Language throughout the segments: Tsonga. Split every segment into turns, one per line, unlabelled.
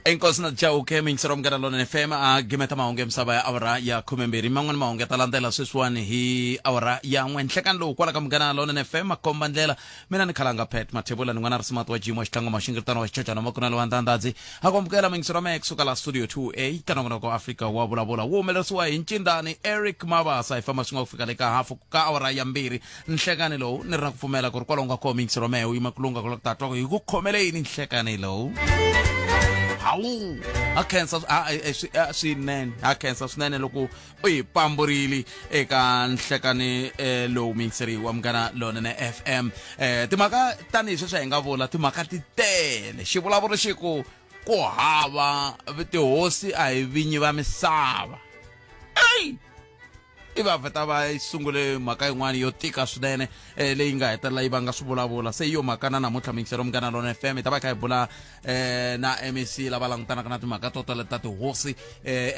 Enkosi na Chauke miyingiseri wa Munghana Lonene FM a gimeta mahungu ya misava ya awara ya 12. Man'wana mahungu ya ta landzela sweswiwani hi awara ya n'we. Nhlekani lowu kwala ka Munghana Lonene FM makomba ndlela. Mina ni khalanga Pat Mathebula ni n'wana Risimati wa Jim wa Xitlangoma Xingiritano wa Xichachana Makunelo wa Ndandadzi. Ha ku amukela miyingiseri wa mehe kusuka la Studio 2A ka nongonoko wa Afrika wa vulavula wu humelerisiwa hi Ncindani Eric Mabasa hi famba swin'we ku fika le ka hafu ka awara ya mbirhi. Nhlekani lowu ni ri na ku pfumela ku ri kwalaho nga koho miyingiseri wa mehe u yima ku lungha ku la ku ta twa ku hi ku khomele yini nhlekani lowu. Hawu ha khensa swinene ha khensa swinene loko u hi pamburile eka nhlekani lowu miyingiseri wa Munghana Lonene FM. Timhaka tanihi sweswi hi nga vula timhaka ti tele xivulavuri xi ku ku hava tihosi a hi vinyi va misava. Eyi i va vheta va sungule mhaka yin'wana yo tika swinene leyi nga hetelela yi vanga swivulavula se yo mhaka na namuntlha miyingiselo Munghana Lona FM hi ta va kha hi bula na MEC lava langutanaka na timhaka to tala ta tihosi,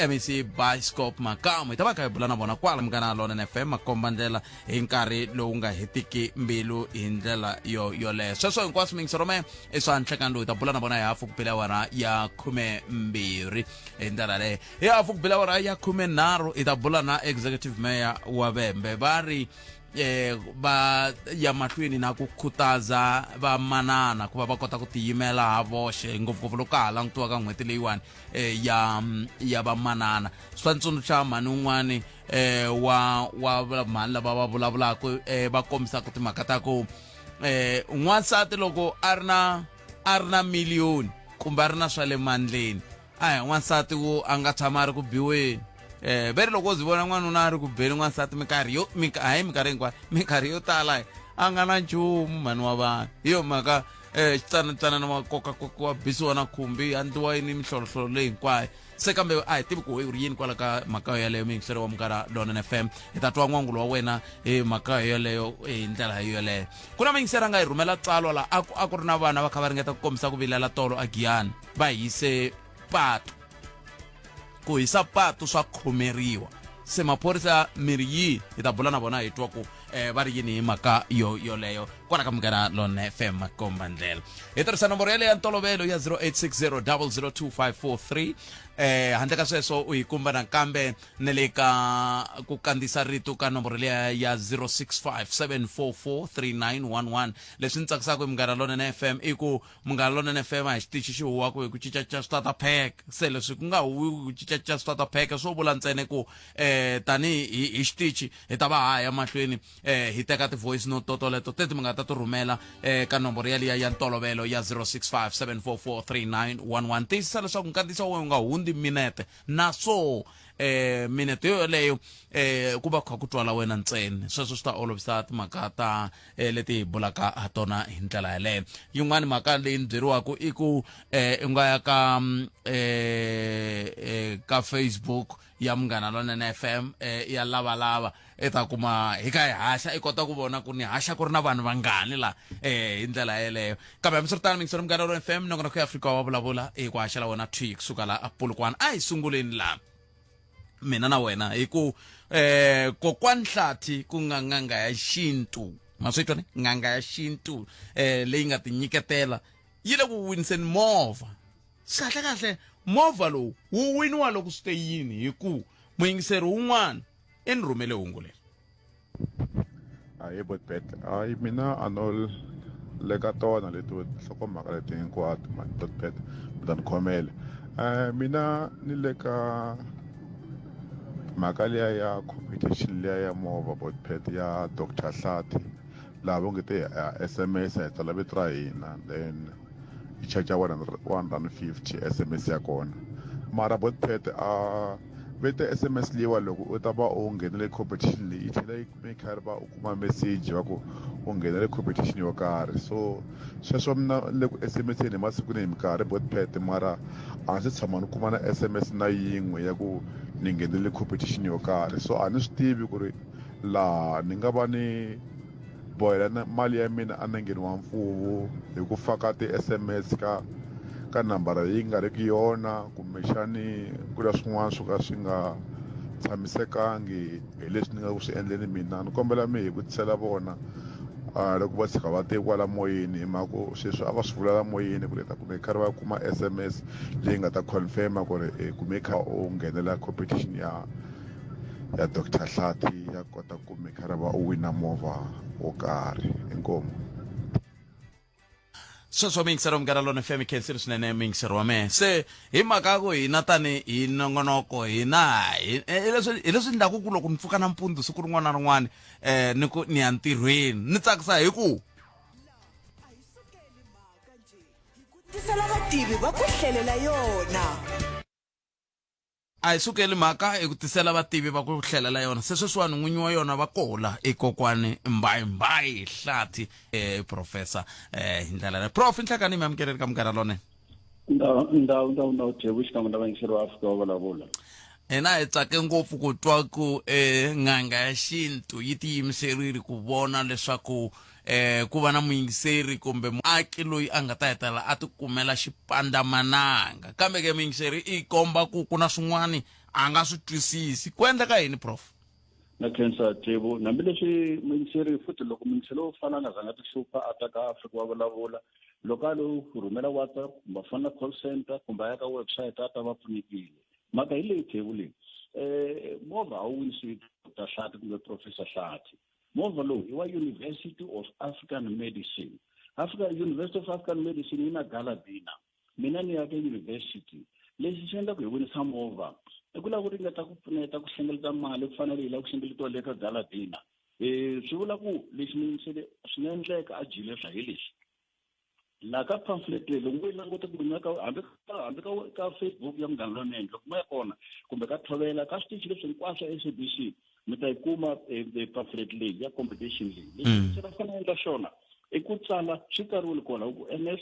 MEC Bioscope Makamu hi ta va kha hi bula na vona kwala Munghana Lona FM makomba ndlela hi nkarhi lowu nga hetiki mbilu hi ndlela yo yoleyo. Sweswo hinkwaswo miyingiselo me i swa nhlekani lowu hi ta bula na vona hi hafu ku bile awara ya 12 hi ndlela yaleyo. Hi hafu ku bile awara ya 13 hi ta bula na executive mayor wa Vhembe va ri va ya mahlweni na ku khutaza vamanana ku va va kota ku tiyimela ha voxe ngopfungopfu loko ka ha langutiwa ka n'hweti leyiwani ya vamanana. Swa tsundzuxa mhani un'wani wa mhani lava va vulavulaka va kombisaka timhaka ta ku n'wansati loko a ri na a ri na miliyoni kumbe a ri na swa le mandleni a hi n'wansati wo a nga tshama a ri ku biweni. Ve ri loko u zi vona n'wanuna a ri ku beni n'wansati minkarhi yo hayi minkarhi hinkwayo minkarhi yo tala a nga na nchumu mhani wa vanhu. Hi yo mhaka xitsanatsanana wa koka koka wa bisiwa na khumbi a ndliwa yini mihlolohlolo leyi hinkwayo. Se kambe a hi tivi ku u ri yini kwala ka mhaka yaleyo miyingiseri wa Munghana Lonene FM. Hi ta twa n'wangulo wa wena hi mhaka yoleyo hi ndlela yoleyo. Ku na muyingiseri a nga hi rhumela tsalwa la a ku ri na vana va kha va ringeta ku kombisa ku vilela tolo a Giyani va hise patu. Ku hisa patu swa khomeriwa. Se maphorisa mi ri yini? Hi ta bula na vona hi twa ku va ri yini hi mhaka yo yoleyo kwala ka Munghana Lonene FM makomba ndlela. Hi tirhisa nomboro yaleyo ya ntolovelo ya 0860002543. Handle ka sweswo u hi kumba nakambe na le ka ku kandziyisa rito ka nomboro liya ya 0657443911. Leswi ni tsakisaka hi Munghana Lonene FM i ku Munghana Lonene FM a hi xitichi xi huwaka hi ku cincacinca swi-starter pack. Se leswi ku nga huwi ku cincacinca swi-starter pack swo vula ntsena ku tanihi hi xitichi hi ta va ha ya mahlweni hi teka ti-voice note to toleto teti mi nga ta ti rhumela ka nomboro yaliya ya ntolovelo ya 0657443911. Tiyisisa leswaku nkandziyiso wa wena wu nga hundzi minete na swo minete yo yoleyo ku va kha ku twala wena ntsena. Sweswo swi ta olovisa timhaka ta leti hi bulaka ha tona hi ndlela yaleyo. Yin'wani mhaka leyi ni byeriwaka i ku u nga ya ka ka Facebook ya Munghana Lonene FM ya lavalava i ta kuma hi ka hi haxa i kota ku vona ku ni haxa ku ri na vanhu vangani la hi ndlela yeleyo. Kambe hambiswiritano mingiselo Munghana Lonene FM nongonoko ya Afrika wa vulavula hi ku haxela wena thwi kusuka la a Polokwane. A hi sunguleni la mina na wena hi ku kokwani Nhlathi ku nga n'anga ya xintu, ma swi twa ni n'anga ya xintu leyi nga tinyiketela yi le ku winiseni movha. Kahle kahle movha lowu wu winiwa loko swi te yini hi ku muyingiseri wun'wana i ni rhumele hungu leri.
Ahee Botbet, hayi mina a no le ka tona leti nhlokomhaka leti hinkwato mani Botbet mi ta ni khomela. Mina ni le ka mhaka liya ya competition liya ya movha Botbet ya Doctor Hlathi laha va nge te ha S_M_S hi tsala vito ra hina then yi charger 150 S_M_S ya kona mara Botbet a vete S_M_S leyiwa loko u ta va u nghenele competition leyi yi tlhela yi yi kha va u kuma meseji wa ku u nghenele competition yo karhi so sweswo mina ni le ku S_M_S-eni hi masiku ni hi minkarhi Botbet mara a ndzi se tshama ni kuma na S_M_S na yin'we ya ku ni nghenele competition yo karhi so a ni swi tivi ku ri laha ni nga va ni bohela na mali ya mina enengeni wa mpfuvu hi ku faka ti-S_M_S ka ka nambara leyi nga riki yona kumbexani ku na swin'wana swo ka swi nga tshamisekangi hi leswi ni nga ku swi endleni mina ni kombela mi hi vutisela vona. Loko va tshika va te kwala moyeni hi mhaka ku sweswi a va swi vula la moyeni ku ri ta kume karhi va kuma SMS leyi nga ta confirm ku ri i kume kha u nghenela competition ya Dr Hlathi ya kota ku kume karhi va u wina movha wo karhi. Inkomu.
Sweswo miyingiseri wa Munghana Lona FM, khensile swinene miyingiseri wa mehe. Se hi mhaka ya ku hina tani hi nongonoko hina hi leswi hi leswi endlaku ku loko ni pfuka nampundzu siku rin'wana na rin'wana ni ku ni ya ntirhweni ni tsakisa hi ku
Tisela vativi va ku hlelela yona.
A hi sukeli mhaka hi ku tisela vativi va ku hlelela yona. Se sweswiwani n'winyi wa yona va kola i kokwani Mbayimbayi Hlathi, professor hi ndlela leyo. Prof, nhlekani mi amukeleni ka Munghana Lonene.
Ndhawu ndhawu ndhawu ndhawu Thebu xikan'we na vayingiseri va Afrika va vulavula.
Hina hi tsake ngopfu ku twa ku n'anga ya xintu yi tiyimiserile ku vona leswaku ku va na muyingiseri kumbe muaki loyi a nga ta hetelela a tikumela xipandamananga. Kambe ke muyingiseri i komba ku ku na swin'wana a nga swi twisisi. Ku endleka yini, Prof?
Na khensa Thebu, hambileswi muyingiseri futhi loko muyingiseri wo fana a nga zanga ti hlupha a ta ka Afrika wa vulavula, loko a lo rhumela WhatsApp kumbe a fonela call center kumbe a ya ka website a ta va pfunekile. Mhaka hi leyi Thebu leyi, movha a wu winisiwi Doctor Hlathi kumbe Professor Hlathi. Movha lowu i wa University of African Medicine. Africa, University of African Medicine yi na gala dinner. Mina ni ya ka university. Lexi xi endla ku hi winisa movha i ku lava ku ringeta ku pfuneta ku hlengeleta mali ku fana leyi lava ku hlengeletiwa le ka gala dinner. Swi vula ku lexi muyingiseri swi nga endleka a dyile swa hi lexi. La ka pamphlet leyi loko mo yi languta kumbe mi ya ka hambi ka hambi ka ka Facebook ya Munghana Lonene loko mo ya kona kumbe ka Thobela ka switichi leswi hinkwaswo SABC mi ta yi kuma pamphlet leyi ya competition leyi. Lexi se va fanele endla xona i ku tsala swi tsariwile kona ku MS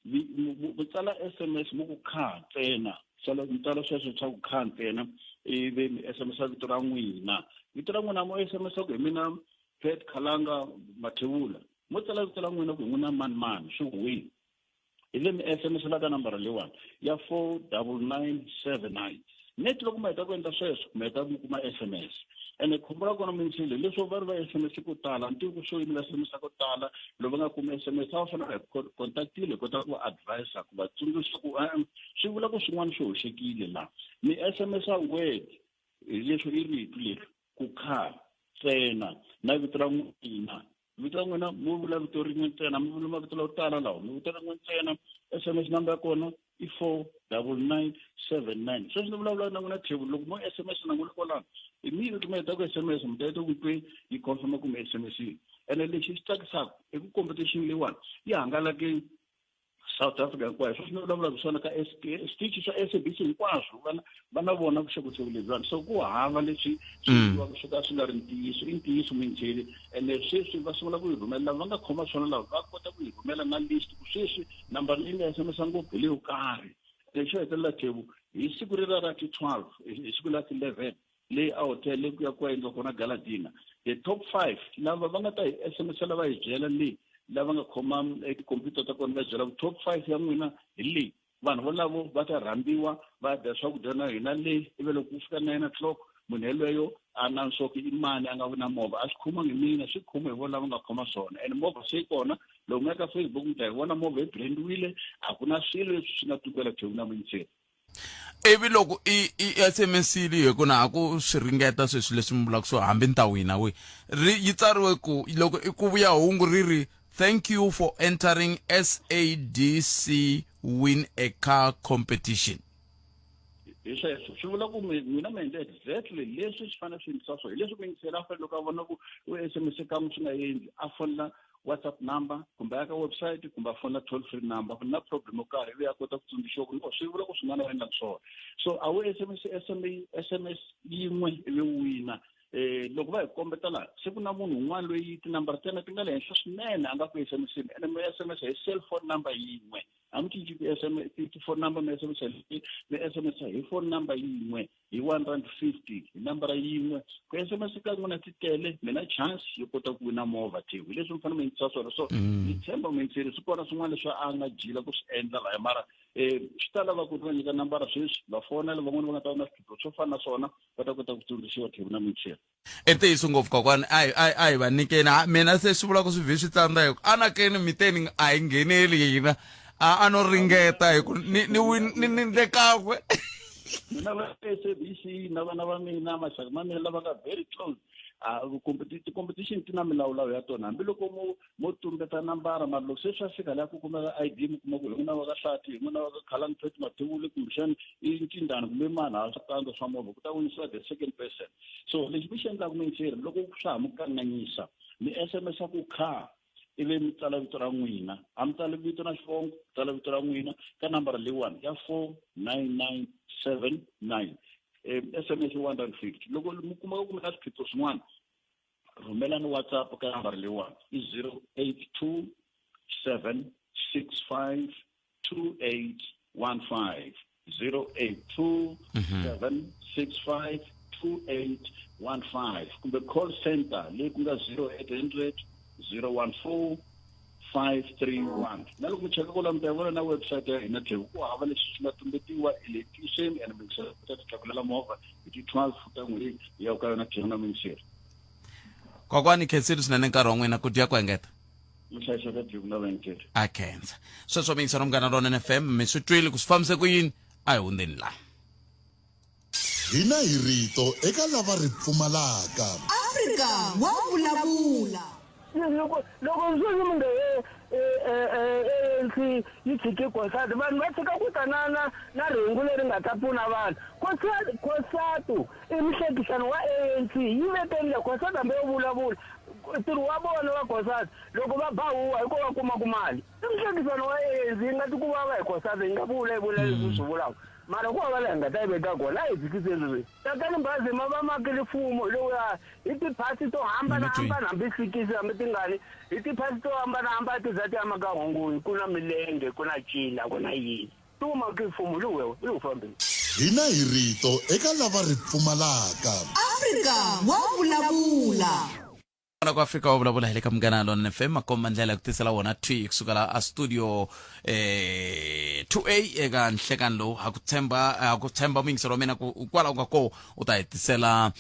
mu tsala SMS mu ku kha ntsena tsala mi tsala sweswo swa ku kha ntsena ivi mi SMS vito ra n'wina, vito ra n'wina mo SMS ku hi mina Pat Khalanga Mathebula, mo tsala vito ra n'wina ku hi n'wina mani mani swi wihi, ivi mi SMS la ka nambara leyiwani ya 49979. Net loko mi heta ku endla sweswo mi heta mi kuma SMS. Ene khombo ra kona muyingiseli hileswo va ri va SMS ko tala, ni tivi ku swo yini va SMS ko tala loko va nga kumi SMS a va fanele va hi contactile hi kota ku va advisa ku va tsundzuxa ku e-e swi vula ku swin'wana swi hoxekile la. Mi SMS word hi leswo i rito leri ku kha ntsena na vito ra n'wina, vito ra n'wina mo vula vito rin'we ntsena, mi vula mavito lawo tala lawa, mi vito rin'we ntsena. SMS number ya kona i 49979. Sweswi ni vulavula na n'wina Thebu, loko mo SMS na n'wina kwalano immediately mi heta ku SMS mi ta heta ku twe yi confirm ku mi SMS-ini. Ene lexi xi tsakisaka i ku competition leyiwani yi hangalake South Africa hinkwayo. Sweswi ni vulavulaka swona ka switichi swa SABC hinkwaswo va na vona vuxokoxoko lebyiwani. So ku hava leswi swi endliwaka swo ka swi nga ri ntiyiso, i ntiyiso minjheli. Ene sweswi va sungula ku yi rhumela lava va nga khoma swona lava va kota ku yi rhumela na list ku sweswi nambara leyi nga SMS ngopfu hi leyo karhi. Lexo hetelela Thebu, hi siku rera ra ti 12, hi siku la ti 11 leyi a hotel leyi ku ya ku ya endliwa kona gala dinner, the top 5 lava va nga ta hi SMS lava hi byela leyi lava nga khoma tikhompyuta ta kona va byela ku top 5 ya n'wina hi leyi. Vanhu volavo va ta rhambiwa va dya swakudya na hina le, ivi loko ku fika 9 o'clock munhu yelweyo a nantswa ku i mani a nga vi na movha. A swi khomiwangi hi mina, swi khomiwe hi vona lava nga khoma swona. And movha se yi kona, loko mi ya ka Facebook mi ta yi vona movha yi brandiwile, a ku na swilo leswi swi nga tumbela Thebu na Muyingiseri.
Ivi loko i i SMS-ile hi ku na ha ku swi ringeta sweswi leswi mi vulaka swo hambi ni ta wina we, ri yi tsariwe ku loko i ku vuya hungu ri ri thank you for entering SADC win a car competition.
Hi sweswo swi vula ku n'wina mi endle exactly leswi swi fanele swi endlisa swona. Hi leswi muyingiseri a fanele loko a vona ku u SMS kan'we swi nga endli a fonela WhatsApp number kumbe a ya ka website kumbe a fonela toll free number ku na problem yo karhi ivi a kota ku tsundzuxiwa ku no swi vula ku swin'wana va endlaka swona. So a wu SMS SMS yin'we ivi u wina. Loko va hi kombeta laha se ku na munhu un'wana loyi tinambara ta yena ti nga le henhla swinene a nga ku SMS-eni, ene mi SMS hi cellphone number yin'we, a mi cinci ti-SMS ti-phone number, mi SMS hi mi SMS hi phone number yin'we hi one rand fifty hi nambara yin'we. Ku SMS ka n'wina ti tele, mi na chance yo kota ku wina movha Thebu. Hi leswi mi fanele mi endlisa swona. So ni tshemba muyingiseri swi kona swin'wana leswi a nga jila ku swi endla laya, mara Um swi ta lava ku ri va nyika nambara sweswi va fonela van'wani va nga ta va na swiphiqo swo fana na swona va ta kota ku tsundzuxiwa tlhelo na michini.
I ntiyiso ngopfu kokwani a hi a hi va nyikeni mina se swi vula ku swi vhe swi tsandza hi ku anakeni miteni a hi ngheneli hina a a no ringeta hi ku ni ni ni ni le kakwe.
Mina va SABC na vana va mina maxaka ma mina lava nga very close ti-competition ti na milawulawu ya tona hambiloko mo mo tumbeta nambara mara loko se swa fika laha ku kumeka I_D mi kuma ku hi n'wina va ka Hlathi hi n'wina va ka Khalani Phet Mathevule kumbexani i Ncindani kumbe mani hala swa tandza swa movha ku ta winisiwa the second person so lexi mi xi endlaka muyingiseri loko swa ha mi kanganyisa mi S_M_S ku car ivi mi tsala vito ra n'wina a mi tsali vito na xivongo tsala vito ra n'wina ka nambara leyiwani ya 49979 SMS 150 loko mi kuma ku mi na swiphiqo swin'wana rhumelani WhatsApp ka nambara leyiwani i 082 765 2815 082 765 2815 kumbe call center leyi ku nga 0800 014 531 na loko mi cheka kwala mi ta vona na website ya hina tlhelo ku hava leswi swi nga tumbetiwa hi le tiyiseni and mi ta ti tlakulela movha hi ti 12 ta n'hweti hi ya ka yona tlhelo na muyingiseri.
Kokwani khensile swinene nkarhi wa n'wina ku dya ku engeta.
Mi hlayiseka Duke na vayingiseri.
A khensa. Sweswo miyingiseri Munghana Lonene FM mi swi twile ku swi fambise ku yini a hi hundzeni laha.
Hina hi rito eka lava ri pfumalaka.
Afrika wa vulavula.
Loko loko sweswi mi nge ANC yi tshike COSATU vanhu va tshika ku ta na na na rhengu leri nga ta pfuna vanhu COSATU i muhlekisani wa ANC yi vekeni le COSATU hambi yo vulavula ntirho wa vona wa COSATU loko va ba huwa hi ko va kumaku mali i muhlekisani wa ANC yi nga ti ku vava hi COSATU yi nga vula yi vula leswi swi vulaka mara ku hava laha hi nga ta yi veka kona a hi tshikiseni sweswi Tatani Mbhazima va makile fumo hi lowuya hi tiphasi to hambana-hambana hambi sikisi hambi tingani hi tiphasi to hambana-hambana ti za ti ya maka hongoyi ku na milenge ku na cila ku na yini ti wu makile fumo hi lowuya hi lowu fambeni.
Hina hi rito eka lava ri pfumalaka.
Afrika wa vulavula.
Vona ku Afrika wa vulavula hi le ka Munghana Lonene FM makomba ndlela ya ku tisela wona thwi kusukela a studio 2A eka nhlekani lowu ha ku tshemba ha ku tshemba muyingiseri wa mina ku kwala u nga koho u ta hi tisela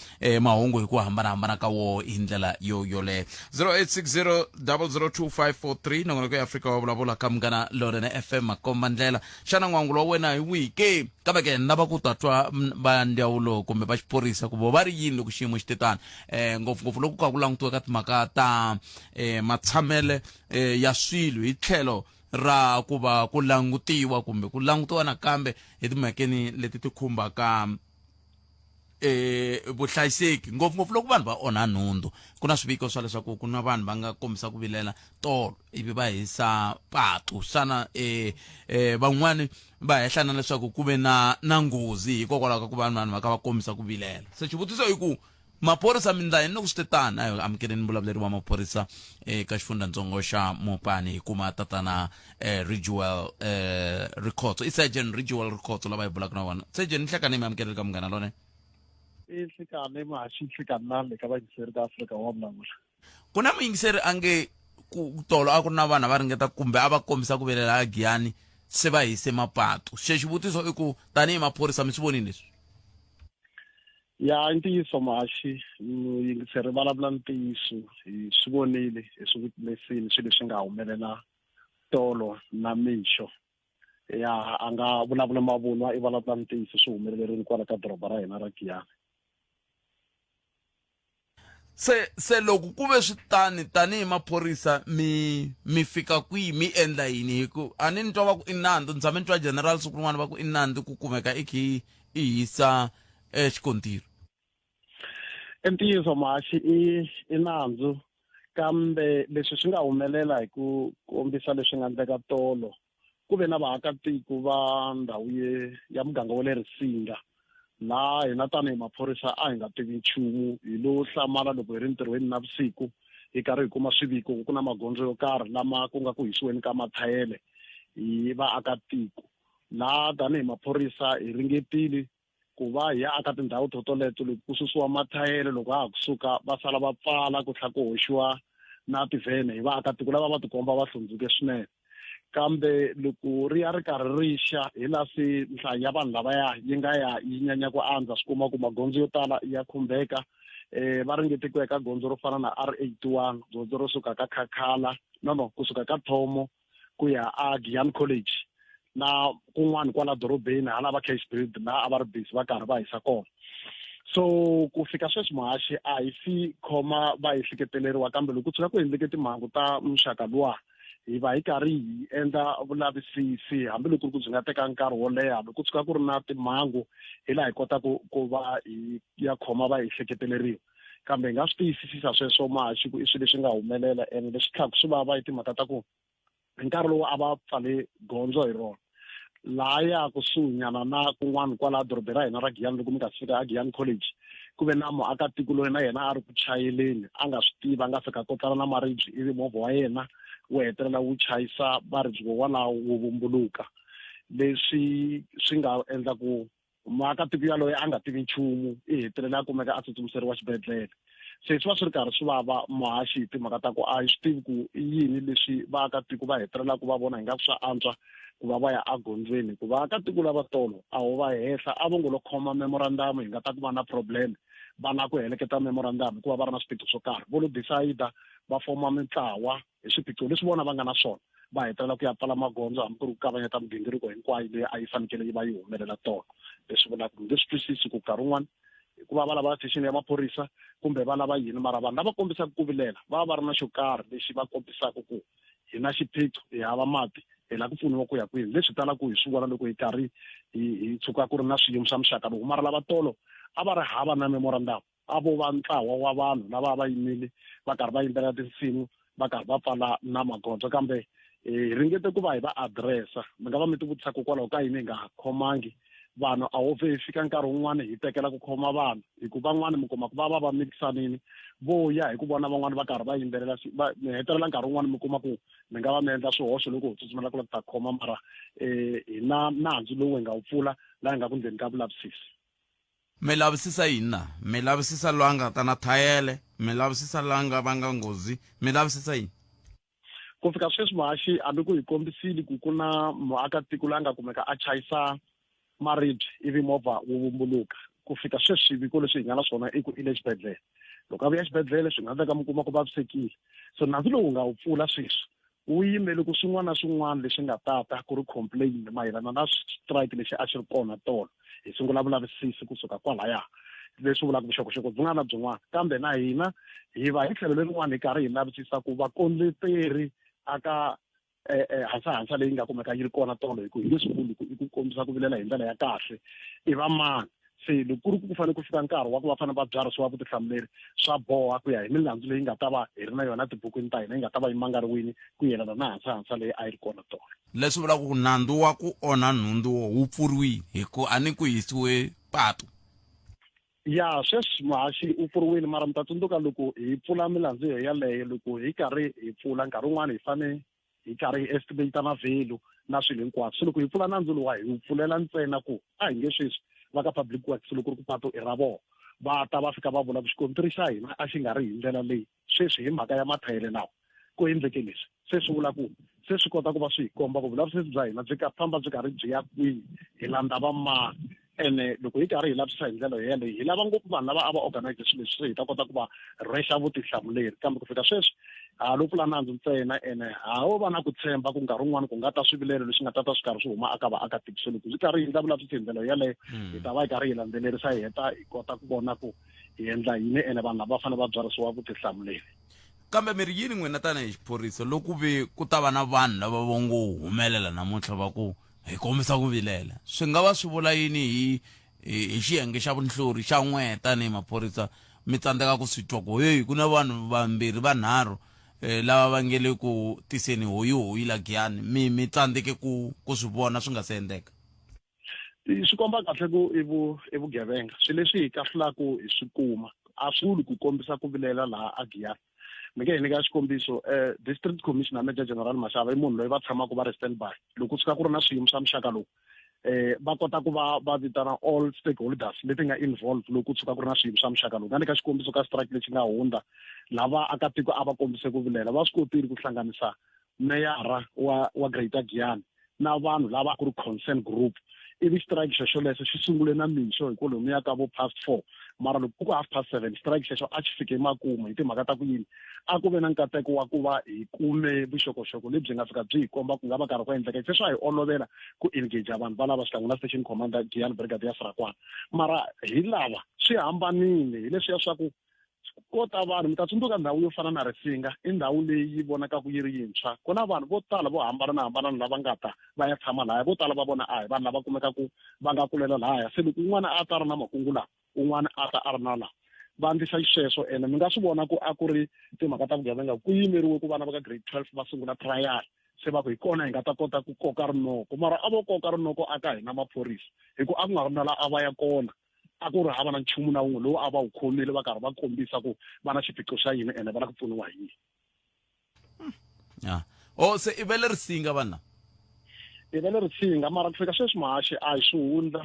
mahungu hi ku hambanahambana ka wo hi ndlela yo yoleyo 0860 002543 nongonoko ya Afrika wa vulavula ka Munghana Lonene FM makomba ndlela xana n'wangulo wa wena hi wihi ke kambe ke ni lava ku ta twa va ndzawulo kumbe va xiphorisa ku vo va ri yini loko xiyimo xi te tani eh ngopfungopfu loko ka ku langutiwa ka timhaka ta eh matshamele eh, ya swilo hi tlhelo ra ku va ku langutiwa kumbe ku langutiwa nakambe hi timhakeni leti ti khumbaka eh vuhlayiseki ngopfungopfu loko vanhu va onha nhundzu ku na swiviko swa leswaku ku na vanhu va nga kombisa ku vilela tolo ivi va hisa patu xana eh eh van'wani va hehla na leswaku ku ve na na nghozi hikokwalaho ka ku va vanhu va kha va kombisa ku vilela se xivutiso i ku maphorisa mi ndla yini loko swi te tani a hi amukeleni muvulavuleri wa maphorisa eka xifundzhantsongo xa mopani hi kuma tatana eh, Ridgewell eh, Rikhotso i Sergeant Ridgewell Rikhotso lava hi bulaka na vona Sergeant nhlekani mi amukeleli ka munghana lone
i nhlikani muhaxi nhlikani na le ka vayingiseri ta Afrika wa vulavula
Ku na muyingiseri a nge ku tolo a ku ri na vanhu a va ringeta kumbe a va kombisa ku vilela a Giyani se va hise mapatu. Se xivutiso i ku tanihi maphorisa mi swi vonile leswi?
Ya i ntiyiso muhaxi muyingiseri vulavula ntiyiso hi swi vonile hi swi witnessini swilo leswi nga humelela tolo na mixo ya a nga vulavula mavunwa i vulavula ntiyiso swi humelelerile kwala ka doroba ra hina ra Giyani.
Se se loko ku ve swi tani tanihi maphorisa mi mi fika kwihi mi endla yini hi ku a ni ni twa va ku i nandzu ni tshame ni twa general siku rin'wana va ku i nandzu ku kumeka i khe i hisa eh, xikontiri
I ntiyiso muhaxi i i nandzu kambe leswi swi nga humelela hi ku kombisa leswi nga endleka tolo ku ve na vaakatiko va ndhawu ye ya muganga wa le Risinga laha hina tanihi maphorisa a hi nga tivi nchumu hi lo hlamala loko hi ri ntirhweni navusiku hi karhi hi kuma swiviko ku na magondzo yo karhi lama ku nga ku hisiweni ka mathayele hi vaakatiko laha tanihi maphorisa hi ringetile ku va hi ya aka tindhawu to toleto loko ku susiwa mathayele loko ha ha kusuka va sala va pfala ku tlhela ku hoxiwa na tivhene hi vaakatiko lava va tikomba va hlundzuke swinene. Kambe loko ri ya ri karhi ri xa hi laha se nhlayo ya vanhu lavaya yi nga ya yi nyanya ku andza swi kuma ku magondzo yo tala ya khumbeka eh va ringete ku ya ka gondzo ro fana na R81 gondzo ro suka ka Khakhala no no kusuka ka Thomo ku ya a Giyani College na kun'wana kwala dorobeni hala va Cash Build laha a va ri busy va karhi va hisa kona so ku fika sweswi muhaxi a hi si khoma va ehleketeleriwa kambe loko ku tshuka ku endleke timhangu ta muxaka luwa hi va hi karhi hi endla vulavisisi hambiloko ku ri ku byi nga teka nkarhi wo leha loko ku tshuka ku ri na timhangu hi laha hi kotaka ku va hi ya khoma va ehleketeleriwa kambe hi nga swi tiyisisisa sweswo mahaxi ku i swilo leswi nga humelela ene leswi tlhaka swi vava i timhaka ta ku hi nkarhi lowu a va pfale gondzo hi rona lahaya kusuhinyana na kun'wana kwala dorobeni ra hina ra Giyani loko mi nga si fika a Giyani College ku ve na muakatiko loyi na yena a ri ku chayeleni a nga swi tivi a nga fika kotlana na maribye ivi movha wa yena wu hetelela wu chayisa maribye wowalawo wu vumbuluka leswi swi nga endla ku muakatiko yaloye a nga tivi nchumu i hetelela a kumeka a tsutsumiseriwa xibedhlele se swi va swi ri karhi swi vava muhaxi hi timhaka ta ku a hi swi tivi ku i yini leswi vaakatiko va hetelelaka va vona ingaku swa antswa ku va va ya egondzweni ku vaakatiko lava tolo a ho va hehla a vo ngo lo khoma memorandamu hi nga ta ku va na problem va lava ku heleketa memorandamu hikuva va ri na swiphiqo swo karhi vo lo decide va foma mintlawa hi swiphiqo leswi vona va nga na swona va hetelela ku ya pfala magondzo hambi ku ri ku kavanyeta migingiriko hinkwayo leyi a yi fanekele yi va yi humelela tolo leswi vulaka ku nge swi twisisi ku nkarhi wun'wana hikuva va lava station ya maphorisa kumbe va lava yini mara vanhu lava kombisaka ku vilela va va va ri na xo karhi lexi va kombisaka ku hi na xiphiqo hi hava mati hi lava ku pfuniwa ku ya kwini leswi talaka hi swi vona loko hi karhi hi hi tshuka ku ri na swiyimo swa muxaka lowu mara lava tolo a va ri hava na memorandum a vo va ntlawa wa vanhu lava a va yimile va karhi va yimbelela tinsimu va karhi va pfala na magondzo kambe hi ringete ku va hi va adiresa mi nga va mi tivutisa kokwalaho ka yini hi nga khomangi vanhu a wo vhe hi fika nkarhi wun'wana hi tekela ku khoma vanhu hi ku van'wana mi kuma ku va va va mikisanini vo ya hi ku vona van'wana va karhi va yimbelela mi hetelela nkarhi wun'wana mi kuma ku mi nga va mi endla swihoxo loko ho tsutsumela ku la ku ta khoma mara um hi na nandzu lowu hi nga wu pfula laha hi nga ku ndzeni ka vulavisisi
Mi lavisisa yini na? Mi lavisisa loyi a nga ta na thayele? Mi lavisisa loyi a nga vanga nghozi? Mi lavisisa yini?
Ku fika sweswi muhaxi hambi ku hi kombisile ku ku na muakatiko loyi a nga kumeka a chayisa maribye ivi movha wu vumbuluka. Ku fika sweswi swiviko leswi hi nga na swona i ku i le xibedhlele. Loko a vuya exibedhlele swi nga endleka mi kuma ku vavisekile. So nandzu lowu hi nga wu pfula sweswi wu yimele ku swin'wana na swin'wana leswi nga tata ku ri complain mayelana na strike lexi a xi ri kona tolo hi sungula vulavisisi kusuka kwalaya leswi vulaka vuxokoxoko byin'wana na byin'wana kambe na hina hi va hi tlhelo lerin'wana hi karhi hi lavisisa ku vakondleteri aka eh, eh, hansa leyi nga kumeka yi ri kona tolo hi ku hi nge swi vuli ku i ku kombisa ku vilela hi ndlela ya kahle i va mani se loko ku ri ku ku fanele ku fika nkarhi wa ku va fanele va byarhisiwa vutihlamuleri swa boha ku ya hi milandzu leyi nga ta va hi ri na yona tibukwini ta hina yi nga ta va yi mangariwini ku yelana na hansahansa leyi a yi ri kona tolo
Leswi vulaka ku nandzu wa ku onha nhundzu wo wu pfuriwile hi ku a ni ku hisiwe patu.
Ya sweswi muhaxi u pfuriwile mara mi ta tsundzuka loko hi pfula milandzu yo yaleyo loko hi karhi hi pfula nkarhi wun'wani hi fane hi karhi hi estimate na value na swilo hinkwaswo se loko hi pfula nandzu luwa hi wu pfulela ntsena ku a hi nge sweswi va ka public works loko ri ku patu i ra vona va ta va fika va vula ku xikontiri xa hina a xi nga ri hi ndlela leyi sweswi hi mhaka ya mathayele lawa ku endleke leswi se swi vula ku se swi kota ku va swi hi komba ku vulavisisi bya hina byi ka famba byi karhi byi ya kwihi hi landza va mani ene loko hi karhi hi lavisisa hi ndlela yeleyo hi lava ngopfu vanhu lava a va organize swilo leswi se hi ta kota ku va rhwexa vutihlamuleri kambe ku fika sweswi ha lo pfula nandzu ntsena ene ha wo va na ku tshemba ku nkarhi wun'wani ku nga ta swivilelo leswi nga ta ta swi karhi swi huma aka vaakatiko se loko swi karhi hi endla vulavisisi hi ndlela yeleyo hi ta va hi karhi hi landzelerisa hi heta hi kota ku vona ku hi endla yini ene vanhu lava va fanele va byarisiwa vutihlamuleri
Kambe mi ri yini n'wina tanihi xiphorisa loko ku ve ku ta va na vanhu lava vo ngo humelela namuntlha va ku hi kombisa ku vilela? Swi nga va swi vula yini hi hi xiyenge xa vunhlori xa n'we tanihi maphorisa mi tsandzeka ku swi twa ku heyi ku na vanhu vambirhi vanharhu eh, lava va nge le ku tiseni hoyihoyi la Giyani mi mi tsandzeke ku ku swi vona swi nga se endleka?
Swi komba kahle ku i vu i vugevenga swilo leswi hi kahlulaka hi swi kuma a swi vuli ku kombisa ku vilela laha a Giyani mi nge hi nyika xikombiso eh, district commissioner major general Mashava i munhu loyi va tshamaka va ri stand by loko ku tshuka ku ri na swiyimo swa muxaka lowu eh va kota ku va va vitana all stakeholders leti nga involved loko ku tshuka ku ri na swiyimo swa muxaka lowu nga nyika xikombiso ka strike lexi nga hundza lava akatiko a va kombise ku vilela va swi kotile ku hlanganisa Meyara wa wa Greater Giyani na vanhu lava a ku ri concern group ivi strike xo xolexo xi sungule na mixo hi kwalomuya ka vo past 4, mara loko ku ku 7:30 strike xexo a xi fike emakumu. Hi timhaka ta ku yini? A ku ve na nkateko wa ku va hi kume vuxokoxoko lebyi nga fika byi hi komba ku nga va karhi ku endleka, se swa hi olovela ku engage vanhu valava xikan'we na station commander Giyani Brigadier Srakwana. Mara hi lava swi hambanile hi leswiya swa ku ko ta vanhu, mi ta tsundzuka ndhawu yo fana na Risinga, i ndhawu leyi vonakaka yi ri yintshwa. Ku na vanhu vo tala vo hambanahambana lava nga ta va ya tshama lahaya, vo tala va vona a hi vanhu lava kumekaku va nga kulela lahaya. Se loko un'wana a ta ri na makungu lawa, un'wana a ta a ri na lawa, va endlisa xisweswo. Ene mi nga swi vona ku a ku ri timhaka ta vugevenga, ku yimeriwe ku vana va ka grade 12 va sungula trial, se va ku hi kona hi nga ta kota ku koka rinoko. Mara a vo koka rinoko aka hina maphorisa, hi ku a ku nga ri na la a va ya kona, a ku ri hava na nchumu na wun'we lowu a va wu khomile va karhi va kombisa ku va na xiphiqo xa yini ene va lava ku pfuniwa hi yini.
Ya, o se i vele Risinga vanhu lava?
I vele Risinga, mara ku fika sweswi, Mahaxi, a hi swihundla.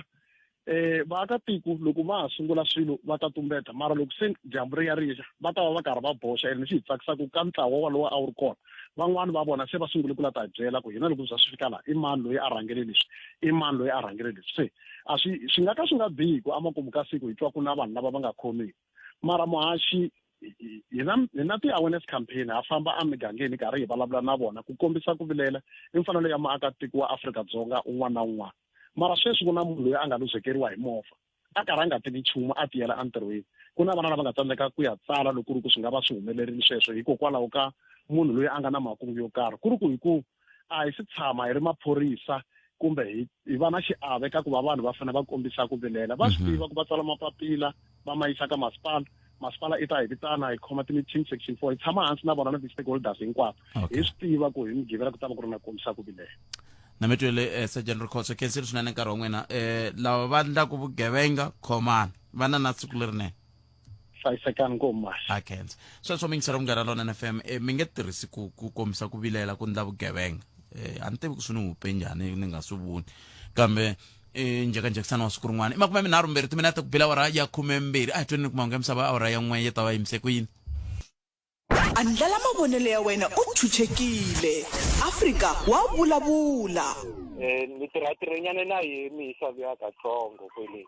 Vaakatiko loko va ha sungula swilo va ta tumbeta, mara loko se dyambu ri ya ri xa va ta va va karhi va boxa. Ene lexi hi tsakisaka ka ntlawa walowo a wu ri kona, van'wani va vona se va sungule ku la ta hi byela ku hina loko bya swi fika laha, i mani loyi a rhangele leswi, i mani loyi a rhangele leswi. Se a swi swi nga ka swi nga bihi ku amakumu ka siku hi twa ku na vanhu lava va nga khomiwi. Mara muhaxi, hi na ti-awareness campaign, ha famba emigangeni karhi hi vulavula na vona ku kombisa ku vilela i mfanelo ya muakatiko wa Afrika-Dzonga un'wana na un'wana. Mara sweswi ku na munhu loyi a nga luzekeriwa hi movha a karhi a nga tivi nchumu, a tiyela entirhweni. Ku na vana lava nga tsandzeka ku ya tsala loko ku ri ku swi nga va swi humelerile sweswo hikokwalaho ka munhu loyi a nga na makungu yo karhi, ku ri ku hi ku a hi si tshama hi ri maphorisa kumbe hi va na xiave ka ku va vanhu va fanele va kombisa ku vilela. Va swi tiva ku va tsala mapapila va ma yisa ka masipala, masipala i ta hi vitana, hi khoma ti-meeting section 4, hi tshama hansi na vona na ti-stakeholders hinkwato. Hi swi tiva ku hi Mugqivela ku ta va ku ri na kombisa ku vilela.
Na mi twele, Sergeant Rikhotso, khensile swinene nkarhi wa n'wina. Lava va endlaku vugevenga, khomani va na siku lerinene.
Hlayisekani ngopfu, Mashi.
A khensa. Sweswo mingisela Munghana Lonene FM. Mi nge tirhisi ku kombisa ku vilela ku ndla vugevenga. A ni tivi ku swi ni hupe njhani, ni nga swi voni, kambe i njhekanjhekisano wa siku rin'wana. I 32 timinete ku bila awara ya 12. A hi tweni ku mahungu ya misava awara ya 1 yi ta va yimise ku yini.
Andlala mavonelo ya wena u chuchekile. Afrika wa vulavula.
Ni tirha tirhenyana na yehe mi yisa vuya katsongo kwele,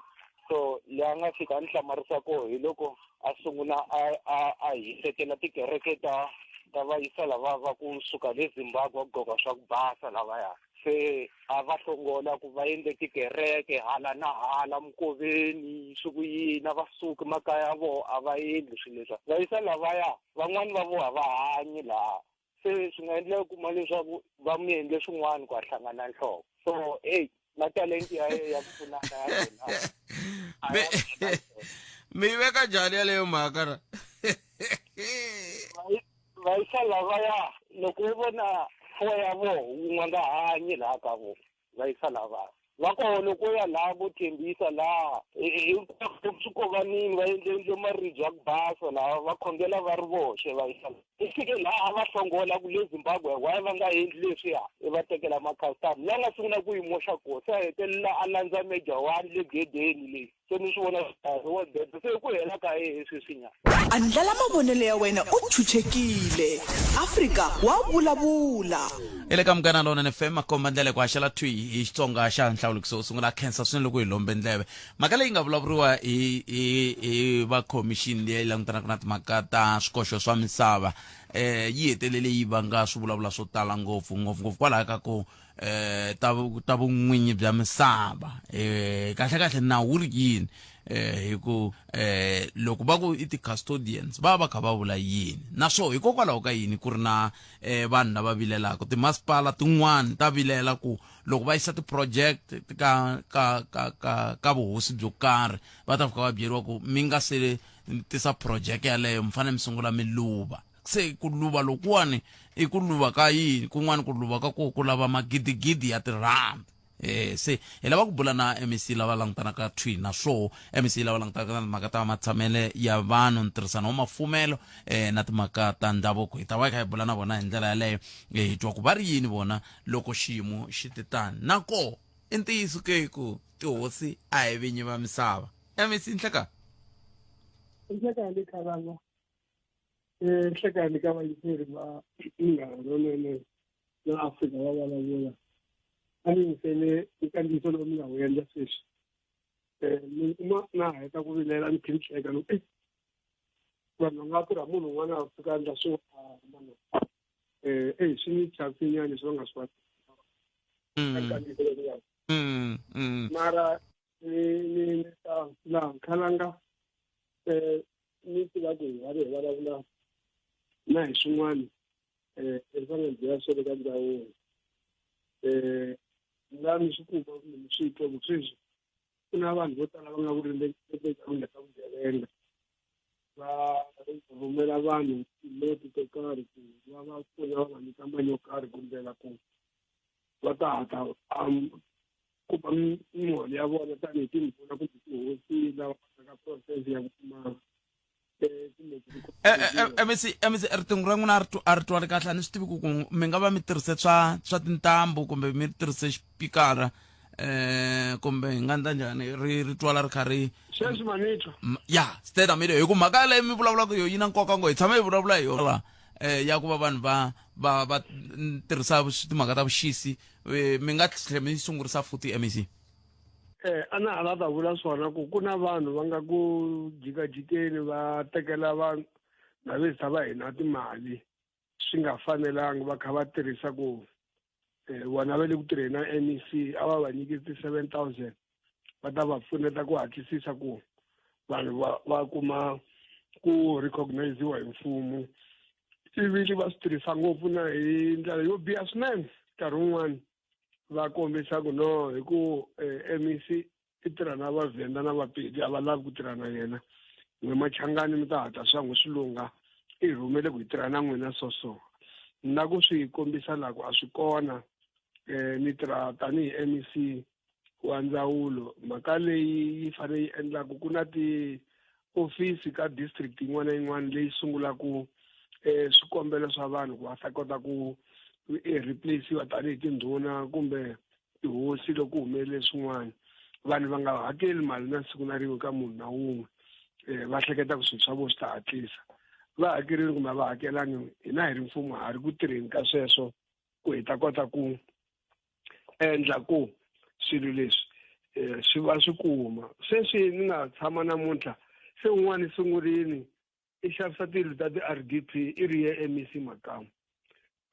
so leyi a nga fika a ni hlamarisa koho hi loko a sungula a hisekela tikereke ta vayisa lava va kusuka le Zimbabwe, va ku gqoka swa ku basa lavaya, se a va hlongola ku va endle tikereke hala na hala mukoveni, swi ku yini, a va suki makaya ya voho, a va endli swilo leswiya. Vayisa lavaya van'wani va voho a va hanyi laha, se swi nga endleka kuma leswaku va mi endle swin'wana ku a hlangana nhloko. So hey, na talenti ya ye ya ku pfunana ya yena a ya.
Mi yi veka njhani yaleyo mhaka ra?
Vayisa lavaya loko wo vona four ya voho, wun'we nga hanyi laha ka vo vayisa lavaya va koho. Loko u ya laha vo tshembisa laha hinkwako swikovanini, va endle endle maribye ya ku basa laha, va khongela va ri voxe. Vayisa i fike laha a va hlongola ku le Zimbabwe, why va nga endli leswiya, i va tekela ma-customer. La nga sungula ku yi moxa koho, se a hetelela a landza major one le gedeni leyi, se ni swi vona wa bebe, se i ku hela ka yehe sweswinyana.
Andlala mavonelo ya wena u chuchekile. Afrika wa vulavula.
I le ka Munghana Lonene FM, makomba ndlela ku haxela thwi hi Xitsonga xa nhlawulikiso wo sungula. Khensa swinene loko hi lombe ndleve. Mhaka leyi nga vulavuriwa hi va khomixini leyi langutanaka na timhaka ta swikoxo swa misava, yi hetelele yi vanga swivulavula swo tala ngopfu, ngopfungopfu kwalaho ka ku ta vun'winyi bya misava. Kahle kahle nawu wu ri yini? Hi ku loko va ku i ti-custodians, va va kha va vula yini? Naswona hikokwalaho ka yini ku ri na vanhu lava vilelaka? Timasipala tin'wani ta vilela ku loko va yisa ti-project ka vuhosi byo karhi, va ta fika va byeriwa ku mi nga se tisa project yaleyo, mi fanele mi sungula mi luva. Se ku luva lokuwani i ku luva ka yini? Kun'wani ku luva ka ku lava magidigidi ya tirhandi. Se hi lava ku bula na MEC lava langutanaka thwi na swoho, MEC lava langutanaka na timhaka ta matshamele ya vanhu, ntirhisano wa mafumelo, na timhaka ta ndhavuko. Hi ta va hi kha hi bula na vona hi ndlela yaleyo, hi twa ku va ri yini vona loko xiyimo xi ti tani. Na koho i ntiyiso ke ku tihosi a hi vinyi va misava? MEC, nhlekani.
Nhlekani, Khalanga. Nhlekani ka vayingiseri va Munghana Lonene. na Afrika wa vulavula. A ni yingisele nkandziyiso lowu mi nga wu endla sweswi. Mi kuma na ha heta ku vilela ni khe ni hleka ni ku vanhu va nga tirha munhu un'wana a fika a endla swin'wana eyi swi ni chavisinyana leswi va nga swi nkandziyiso lowu nga mara ni ni ni ta laha Khalanga ni tiva ku hi va ri hi vulavula na hi swin'wana leswi va nga byela swona ka ndzawulo la ni swi kuma kumbe ni swi twa ku sweswi ku na vanhu vo tala va nga ku ringeteni ka vugevenga va rhumela vanhu tinoti to karhi ku va va pfuna va va nyika mali yo karhi ku ndlela ku va ta hatla kuma miholo ya vona tanihi tindhuna kumbe tihosi lava ka process ya ku kuma
mec mec riqingho ra n'wina a ri twali kahle a ni swi tivi ku ku mi nga va mi tirhise swa swa tintambu kumbe mi tirhise xipikara eh kumbe hi nga endla njhani ri ri twala ri kha ri
sweswi manitwa
ya state media hi ku mhaka leyi mi vulavulaka yo yi na nkoka ngo hi tshama hi vulavula hi yona eh ya ku va vanhu va va va tirhisa timhaka ta vuxisi mi nga tlhela mi sungurisa futhi mec
Eh, a na ha la ta vula swona ku ku na vanhu va nga ku jikajikeni va tekela vanhu ndhavezitha va hina timali swi nga fanelangi va kha va tirhisa ku eh, vona va le ku tirheni na MEC a va va nyiki ti-7000 va ta va pfuneta ku hatlisisa ku vanhu va va kuma ku recogniziwa hi mfumo ivi va swi tirhisa ngopfu na hi ndlela yo biha swinene nkarhi wun'wani va kombisa ku no hi ku eh, MEC i tirha na vavhenda na vapedi a va lavi ku tirha na yena n'we machangani mi ta hatla swa n'we swi lungha i rhumele ku hi tirha na n'wina so so na ku swi kombisa la ku a swi kona um ni tirha tanihi MEC wa ndzawulo mhaka leyi yi fanele yi endlaku ku na ti-ofisi ka district yin'wana na yin'wana leyi sungulaka um swikombelo swa vanhu ku va ta kota ku replace-iwa tanihi tindhuna kumbe tihosi loko ku humelele swin'wana vanhu va nga hakeli mali na siku na rin'we ka munhu na wun'we um va hleketa ku swilo swa vona swi ta hatlisa va hakerile kumbe a va hakelangi hina hi ri mfumo ha ri ku tirheni ka sweswo ku hi ta kota ku endla ku swilo leswi um swi va swi kuma sweswi ni nga tshama namuntlha se un'wana i sungurini i xavisa tiyindlu ta ti-r d p i ri ye mec makamu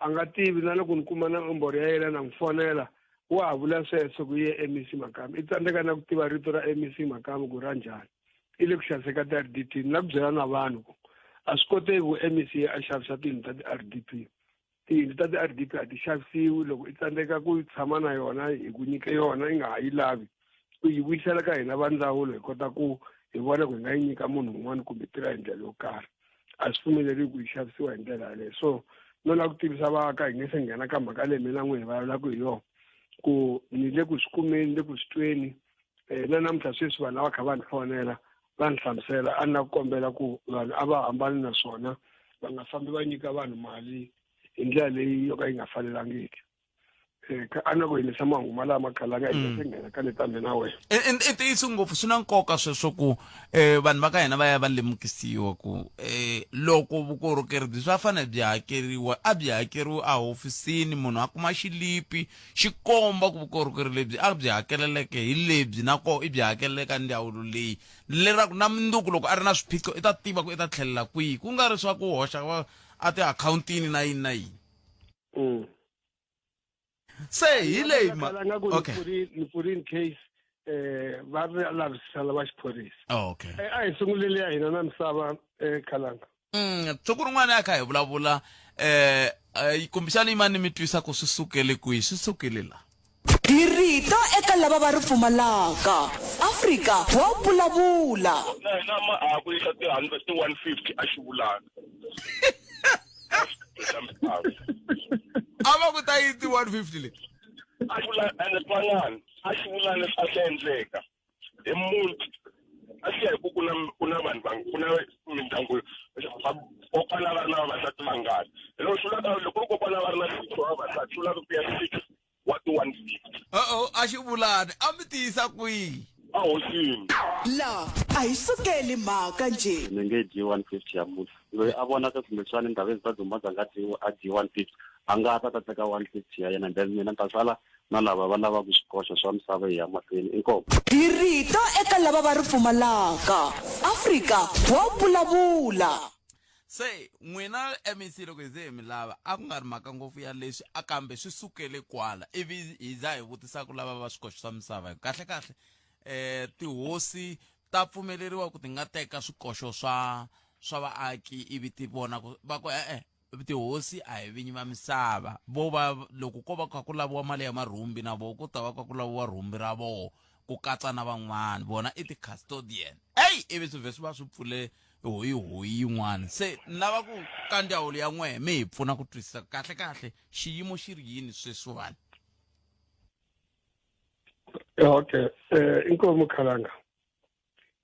a nga tivi na loko ni kuma nomboro ya yena na n'wi fonela wa ha vula sweswo ku ye mec makamu i tsandzeka na ku tiva rito ra mec makamu ku ra njhani i le ku xaviseka ti-r d p ni la ku byela na vanhu ku a swi koteki ku mec a xavisa tiyindlu ta ti-r d p tiyindlu ta ti-r d p a ti xavisiwi loko i tsandzeka ku tshama na yona hi ku nyike yona i nga ha yi lavi u yi vuyisela ka hina va ndzawulo hi kota ku hi vona ku hi nga yi nyika munhu un'wana kumbe tirha hi ndlela yo karhi a swi pfumeleriwi ku yi xavisiwa hi ndlela yaleyo so no lava ku tivisa vaaka hi nge se nghena ka mhaka leyi mina n'wi hi vulavulaka hi yona ku ni le ku swi kumeni le ku swi tweni um na namuntlha sweswi vanhu lava kha va ni fonela va ni hlamusela a ni la ku kombela ku vanhu a va hambani na swona va nga fambi va nyika vanhu mali hi ndlela leyi yo ka yi nga fanelangiki um a na ku yinisa mahungu malama khalanga hi se nghena ka leta mina wena
I ntiyiso ngopfu swi na nkoka sweswo ku um vanhu va ka hina va ya va lemukisiwa ku um loko vukorhokeri byi swa fanele byi hakeriwa a byi hakeriwi ehofisini munhu a kuma xilipi xi komba ku vukorhokeri lebyi a byi hakeleleke hi lebyi na koho i byi hakelele ka ndzawulo leyi leraku na mundzuku loko a ri na swiphiqo i ta tiva ku i ta tlhelela kwihi ku nga ri swa ku hoxa va a tiakhawuntini na yini na yini Se hi leyi ma
okay ni pfurini case eh va lavisisa lava xiphorisa
okay
a hi sunguleli ya hina na misava eh khalanga
Siku rin'wana a kha hi vulavula eh kumbexana yimani mi twisa ku swi sukele kwihi swi sukele la
Hi rito eka lava va ri pfumalaka. Afrika wa vulavula.
Na hina ma ha ku yisa ti 100 ti 150 a xi vulanga.
A va ku ta yi ti 150 le.
A xi vula ene twanani a xi vula leswi a swi endleka hi muti a swi ya hi ku ku na ku na vanhu va ku na mindyangu kokwana va ri na vavasati vangani hi loko swi vulaka loko ri kokwana va ri na six wa vavasati swi vulaka ku ya six wa ti 150
Uh-oh, a xi vulani a mi tiyisa kwihi?
A hosini.
La a hi sukeli mhaka nje.
Ni nge dyi 150 ya munhu loyi a vonaka kumbexani Ndhavezitha Dzumbadza a nga dyiwi a dyi 150 a nga ta ta teka 150 ya yena then mina ni ta sala na lava va lavaka swikoxo swa misava hi ya mahlweni inkomu.
Hi rito eka lava va ri pfumalaka. Afrika wa vulavula.
Se n'wina MEC loko hi ze hi mi lava a ku nga ri mhaka ngopfu ya leswi a kambe swi sukele kwala ivi hi za hi vutisa ku lava va swikoxo swa misava hi kahle kahle eh tihosi ta pfumeleriwa ku ti nga teka swikoxo swa swa vaaki ivi ti vona ku va ku e-e tihosi a hi vinyi va misava vo va loko ko va kha ku laviwa mali ya marhumbi na voho ku ta va kha ku laviwa rhumbi ra voho ku katsa na van'wana vona i ti-custodian eyi ivi swi vhe swi va swi pfule hoyihoyi yin'wana se ni lava ku ka ndzawulo ya n'wehe mi hi pfuna ku twisisa kahle kahle xiyimo xi ri yini sweswiwani.
Okay eh inkomu khalanga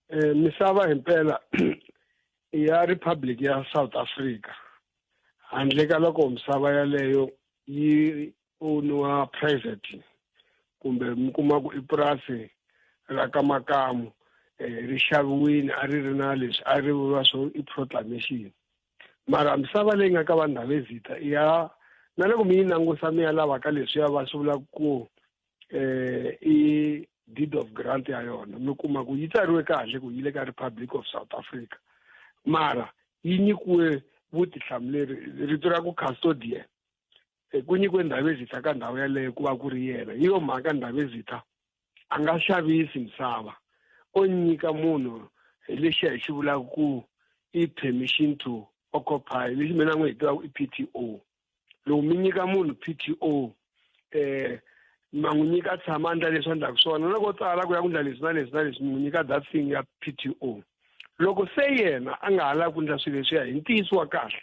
eh misava himpela ya Republic ya South Africa handle ka loko misava yaleyo yi owniwa private kumbe mi kuma ku i purasi ra ka makamu eh, ri xaviwile a ri ri na leswi a ri vuriwa swo i proclamation mara misava leyi nga ka va ndhavezita i ya na loko mi yi langusa mi ya lava ka leswiya va swi vulaka ku eh i deed of grant ya yona mi kuma ku yi tsariwe kahle ku yi le ka Republic of South Africa mara yi nyikiwe vutihlamuleri rito ra ku custodian eh, ku nyikiwe Ndhavezitha ka ndhawu yaleyo ku va ku ri yena hi yo mhaka Ndhavezitha a nga xavisi misava o nyika munhu hi lexiya hi xi vulaka ku i permission to occupy lexi mina n'wi hi tivaka i P_T_O loko mi nyika munhu P_T_O eh ma n'wi nyika tshama a ndla leswi a ndlaku swona loko tsala ku ya ku ndla leswi na leswi na leswi mi n'wi nyika that thing ya P_T_O loko se yena a nga ha lavi ku ndla swilo leswiya hi ntiyiso wa kahle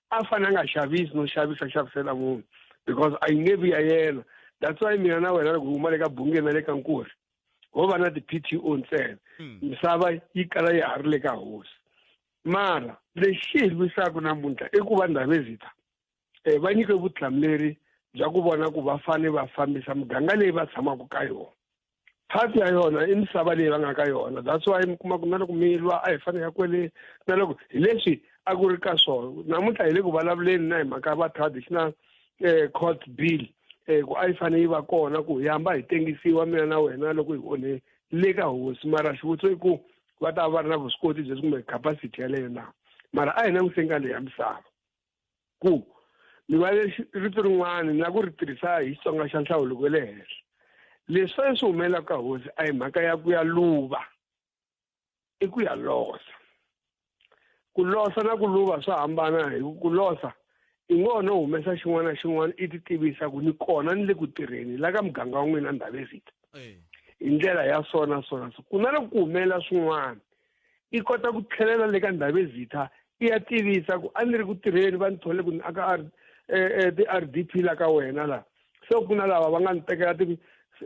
a fanele a nga xavisi no xavisa xavisela munhu because a yi nge vi ya yena that's why mina na wena loko hi huma le ka bungeni na le ka nkurhi ho va na ti-P_T_O ntsena misava yi kala ya ha ri le ka hosi mara lexi hi lwisaka namuntlha i ku va ndhavezitha um va nyike vutihlamuleri bya ku vona ku va fane va fambisa muganga leyi va tshamaka ka yona part ya yona i misava leyi va nga ka yona that's why mi kuma ku na loko mi lwa a hi fanele ya kwele na loko hi leswi a ku ri ka swona namuntlha hi le ku vulavuleni na hi mhaka va traditional eh, court bill eh, ku a yi fanele yi va kona ku hi hamba hi tengisiwa mina na wena loko hi onhe le ka hosi mara xivutiso i ku va ta va ri na vuswikoti byebyi kumbe capacity yaleyo na mara a hi languseni ka leyi ya misava ku mi va rito rin'wana ni la ku ri tirhisa hi Xitsonga xa nhlawulo wa le henhla leswi fanele swi humelelaka ka hosi a hi mhaka ya ku ya luva i ku ya losa ku losa na ku luva swa hambana hi ku losa i ngo no humesa xin'wana na xin'wana i ti tivisa ku ni kona ni le ku tirheni la ka muganga wa n'wina ndhavezita hi ndlela ya so na so na so ku na loko ku humelela swin'wana i kota ku tlhelela le ka ndhavezitha i ya tivisa ku a ni ri ku tirheni va ni thole ku ni aka eh, eh, ti-R_D_P la ka wena la se ku na lava va nga ni tekela ti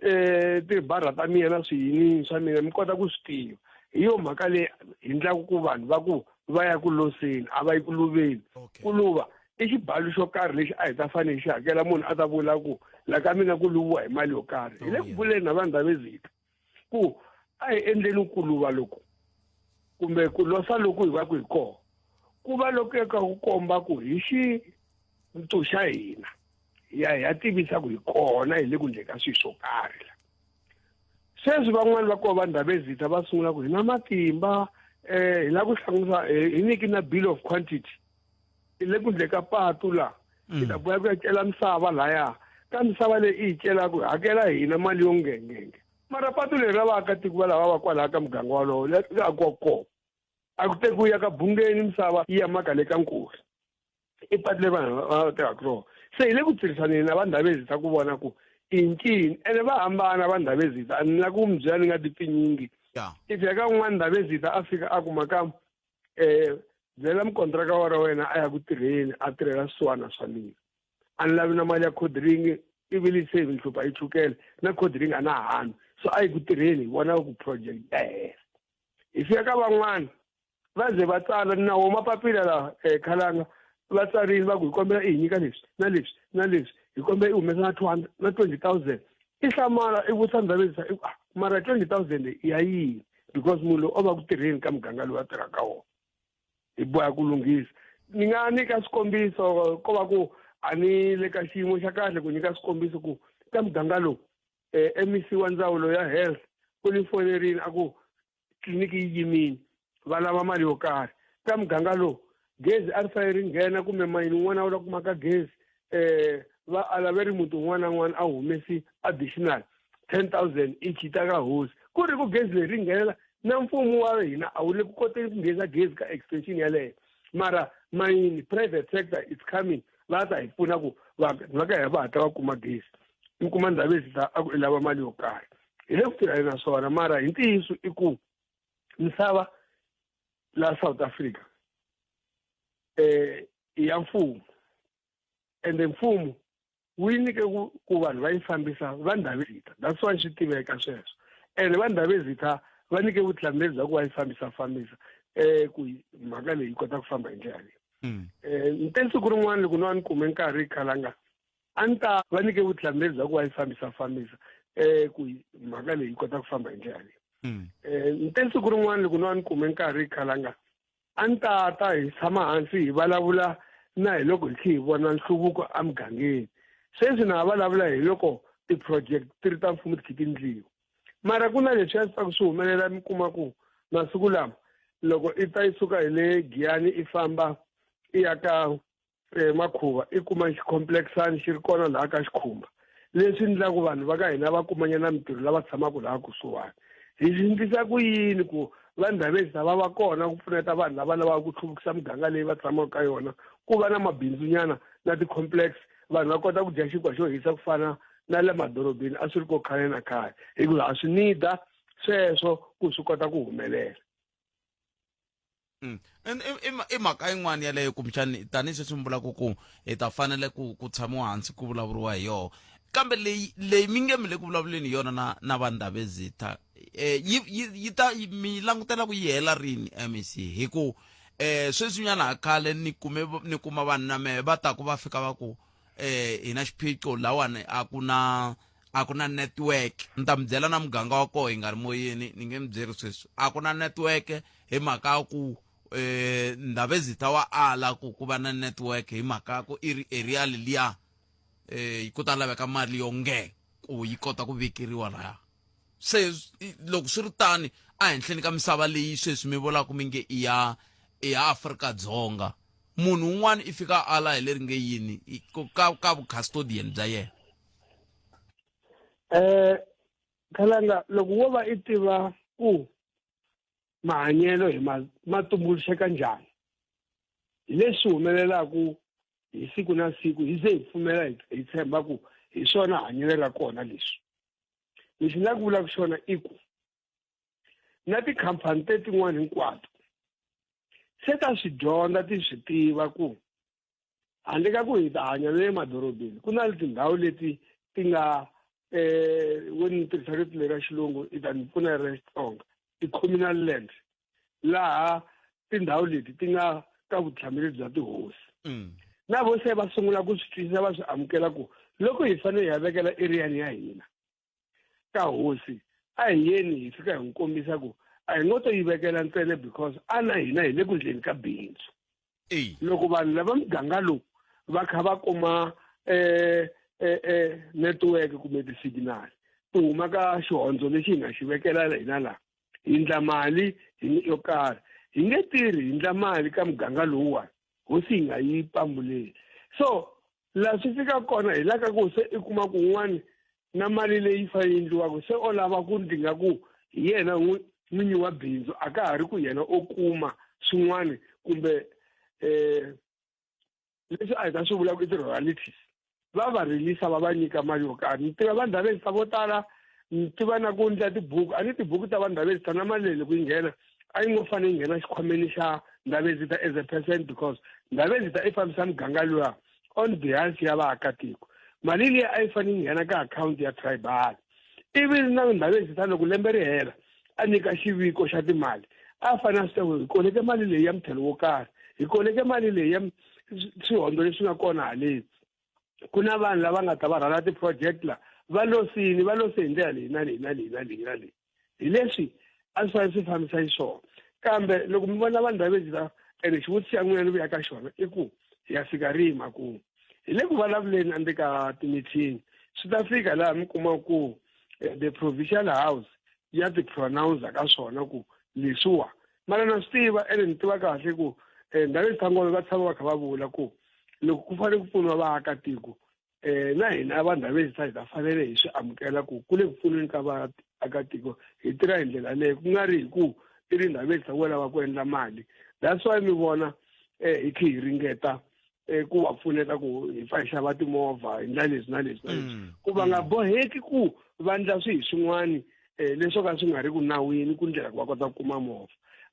eh, tibarha ta mina na swiyinini swa mina mi kota ku swi tiva hi yo mhaka leyi hi ndlaku ku vanhu va ku va ya ku loseni a va yi ku luveni ku luva i xibalo xo karhi lexi a hi ta fanele hi xi hakela munhu a ta vula ku la ka mina ku luviwa hi mali yo karhi hi le ku vuleni na vanhu ndhavezitha ku a hi endleni ku luva loku kumbe ku losa loku hi va ku hi kona ku va loko eka ku komba ku hi xintu xa hina ya hi ya tivisa ku hi kona hi le ku ndleni ka swilo swo karhi la sweswi van'wani va kona va ndhavezitha va sungula ku hi na matimba um hi lava ku hlanganisa hi nyiki na bill of quantity hi le ku ndleni ka patu la hi ta boya ku ya cela misava laya ka misava leyi i yi celaka hi hakela hina mali yo ngengenge mara patu leri ra vaakatiko va lava va kwalaya ka muganga walowo le akiwa kona a ku tekiwi ya ka bungeni misava yi ya maka le ka nkosi i patu leri vanhu va tirhaka rona se hi le ku tirhisaneni na vandhavezitha ku vona ku i ncini ene va hambana vandhavezitha a ni la ku mi byela ni nga ti pfinyingi i fika ka un'wana ndhavezitha a fika a ku makamu um byela mukontraka wa ra wena a ya ku tirheni a tirhela swisiwana swa mina a ni lavi na mali ya codring ivi li se ni hlupha yi chukele na codring a na ha nwi so a yi ku tirheni hi vona ku project ya hela hi fika ka van'wana va ze va tsala nawo mapapila lawa um khalanga va tsarile va ku hi kombela i hi nyika leswi na leswi na leswi hi kombela i humesa na 200 na 20 000. I hlamala i vutisa Ndabezitha i ku ah mara 20000 i ya yini because munhu loyi o va ku tirheni ka muganga lowu a tirhaka wona hi boha ku lunghisa ni nga nyika swikombiso ko va ku a ni le ka xiyimo xa kahle ku nyika swikombiso ku ka muganga lowu um MEC wa ndzawulo ya health u ni fonerini a ku tliliniki yi yimile va lava mali yo karhi ka muganga lowu gezi a ri fanele ri nghena kumbe mayini wun'wana wu la kumaka gezi um va ala ve ri muti wun'wana na wun'wana a humesi additional 10000 each yi ta ka hosi ku ri ku gezi leri ri nghenela na mfumo wa hina a wu le ku koteni ku nghenisa gezi ka extension yaleyo mara mayini private sector is coming va ta hi pfuna ku va ka hina va hatla va kuma gezi mi kuma ndhawu ta a ku i lava mali yo karhi hi le ku tirhani na swona mara hi ntiyiso i ku misava la South Africa eh i ya mfumo ende mfumo wu yi nyike ku ku vanhu va yi fambisa va ndhavezitha that's why swi tiveka sweswo ene va ndhavezitha va nyike vutihlamuleri bya ku va yi fambisa fambisa eh ku mhaka leyi yi kota ku famba hi ndlela leyi mm. eh ni te siku rin'wana loko no a ni kume nkarhi khalanga a ni ta va nyike vutihlamuleri bya ku va yi fambisa fambisa um ku mhaka leyi yi kota ku famba hi ndlela leyi um ni te siku rin'wana loko no a ni kume nkarhi khalanga a ni ta ta hi tshama hansi hi vulavula na hi loko hi tlhe hi vona nhluvuko emugangeni sweswi na ha vulavula hi loko ti-project ti ri ta mfumo ti khe ti ndliwa mara ku na leswi a swi pfaku swi humelela mi kuma ku masiku lama loko i ta yi suka hi le giyani i famba i ya ka eh, makhuva i kuma xicomplexani xi ri kona laha ka xikhumba leswi endlaku vanhu va ka hina va kumanyana mintirho lava tshamaka laha kusuhani hi swi endlisa ku yini ku va ndhavezisa va va kona ku pfuneta vanhu lava lavaka ku hluvukisa miganga leyi va tshamaka ka yona ku va na mabindzunyana na ti-complex vanhu va kota ku dya xinkwa xo hisa ku fana na le madorobeni a swi ri ko khale na khale hikuva a swi nida sweswo ku swi kota ku humelela
Mm. I mhaka yin'wana yaleyo kumbexani tanihi sweswi mi vulaka ku hi ta fanele ku ku tshamiwa hansi ku vulavuriwa hi yona kambe leyi leyi mi nge mi le ku vulavuleni hi yona na na va Ndabezitha eh yi yi yi ta mi langutela ku yi hela rini MEC hi ku eh sweswinyana khale ni kume ni kuma vanhu na mehe va taku va fika va ku eh hi na xiphiqo lawani a ku na a ku na network ni ta mi byela na muganga wa koho hi nga ri moyeni ni nge mi byeri sweswi a ku na network hi mhaka ya ku eh Ndabezitha wa ala ku ku va na network hi mhaka ya ku i ri area leliya eh ku ta laveka mali yo nge ku yi kota ku vekeriwa laya se loko swi ri tani ehenhleni ka misava leyi sweswi mi vulaka mi nge i ya i ya Afrika-Dzonga munhu un'wana i fika ala hi leri nge yini ka ka vucustodian bya yena
eh khalanga loko wo va i tiva ku mahanyelo hi ma ma tumbuluxeka njhani hi leswi humelelaku hi siku na siku hi ze hi pfumela hi tshemba ku hi swona hanyelo ra kona leswi lexi ni la ku vulaka xona i ku na tikhampani tetin'wana hinkwato se ta swi dyondza ti swi tiva ku handle ka ku hi ta hanya na le madorobeni ku na tindhawu leti ti nga um wo ni tirhisa rito leri ra xilungu i ta ni pfuna ra Xitsonga ti-communal land laha tindhawu leti ti nga ka vutihlamuleri bya tihosi mm. na vo se va sungula ku swi twisisa va swi amukela ku loko hi fanele hi ya vekela eriyani ya hina ka hosi a hi yeni hi fika hi n'wi kombisa ku a hi ngo to yi vekela ntsena because a na hina hi le ku ndleni ka bindzu loko vanhu lava muganga lowu va kha va kuma eh, eh, eh, network kumbe ti-signal ti huma ka xihondzo lexi hi nga xi vekela hina laha hi ndla mali yo karhi hi nge tirhi hi ndla mali ka muganga lowuwani hosi hi nga yi pambuleli so laha swi fika kona hi la ka ku se i kuma ku un'wana na mali leyi fanele yi endliwaka se o lava ku ndinga ku hi yena n'winyi wa bindzu a ka ha ri ku yena o kuma swin'wana kumbe um leswi a hi ta swi vulaka i ti-royalties va va rilisa va va nyika mali yo karhi ni tiva vanhu lavesa vo tala ni tiva na ku ndla tibuku a ni tibuku ta vanhu lavesa na mali leyi loko yi nghena a yi ngo fanele yi nghena xikhwameni xa Ndabezitha as a person because Ndabezitha i fambisa muganga luya on behalf ya vaakatiko mali liya a yi fanele yi nghena ka akhawunti ya tribal ivi na Ndabezitha loko lembe ri hela a nyika xiviko xa timali a fanele a swi tiva hi koleke mali leyi ya muthelo wo karhi hi koleke mali leyi ya swihondzo leswi nga kona haleni ku na vanhu lava nga ta va rhwala ti-project la va losini va lose hi ndlela leyi na leyi na leyi na leyi na leyi hi leswi a swi fanele swi fambisa xiswona kambe loko mi vona vanhu va la ene xivutiso xa n'wina ni vuya ka xona i ku hi ya fika rihi makumu hi le ku vulavuleni andzeni ka timithini swi ta fika laha mi kuma ku eh, the provincial house ya ti-pronounce ka swona ku leswiwa mara na swi tiva ene ni tiva kahle ku um ndhawu leti va tshama va kha va vula ku loko ku fanele ku pfuniwa vaakatiko um na hina vanhu laveza hi ta fanele hi swi amukela ku ku le ku pfuneni ka vaakatiko hi tirha hi ndlela leyo ku nga ri hi ku i ri ndhavezisa wo lava ku endla mali that's why mi vona um hi khe hi ringeta um ku va pfuneta ku hi pfa hi xava timovha hi ndla leswi na leswi na leswi mm. ku va nga mm. boheki ku va ndla swihi swin'wani um leswo ka swi nga ri ku nawini ku ndlela ku va kota ku kuma movha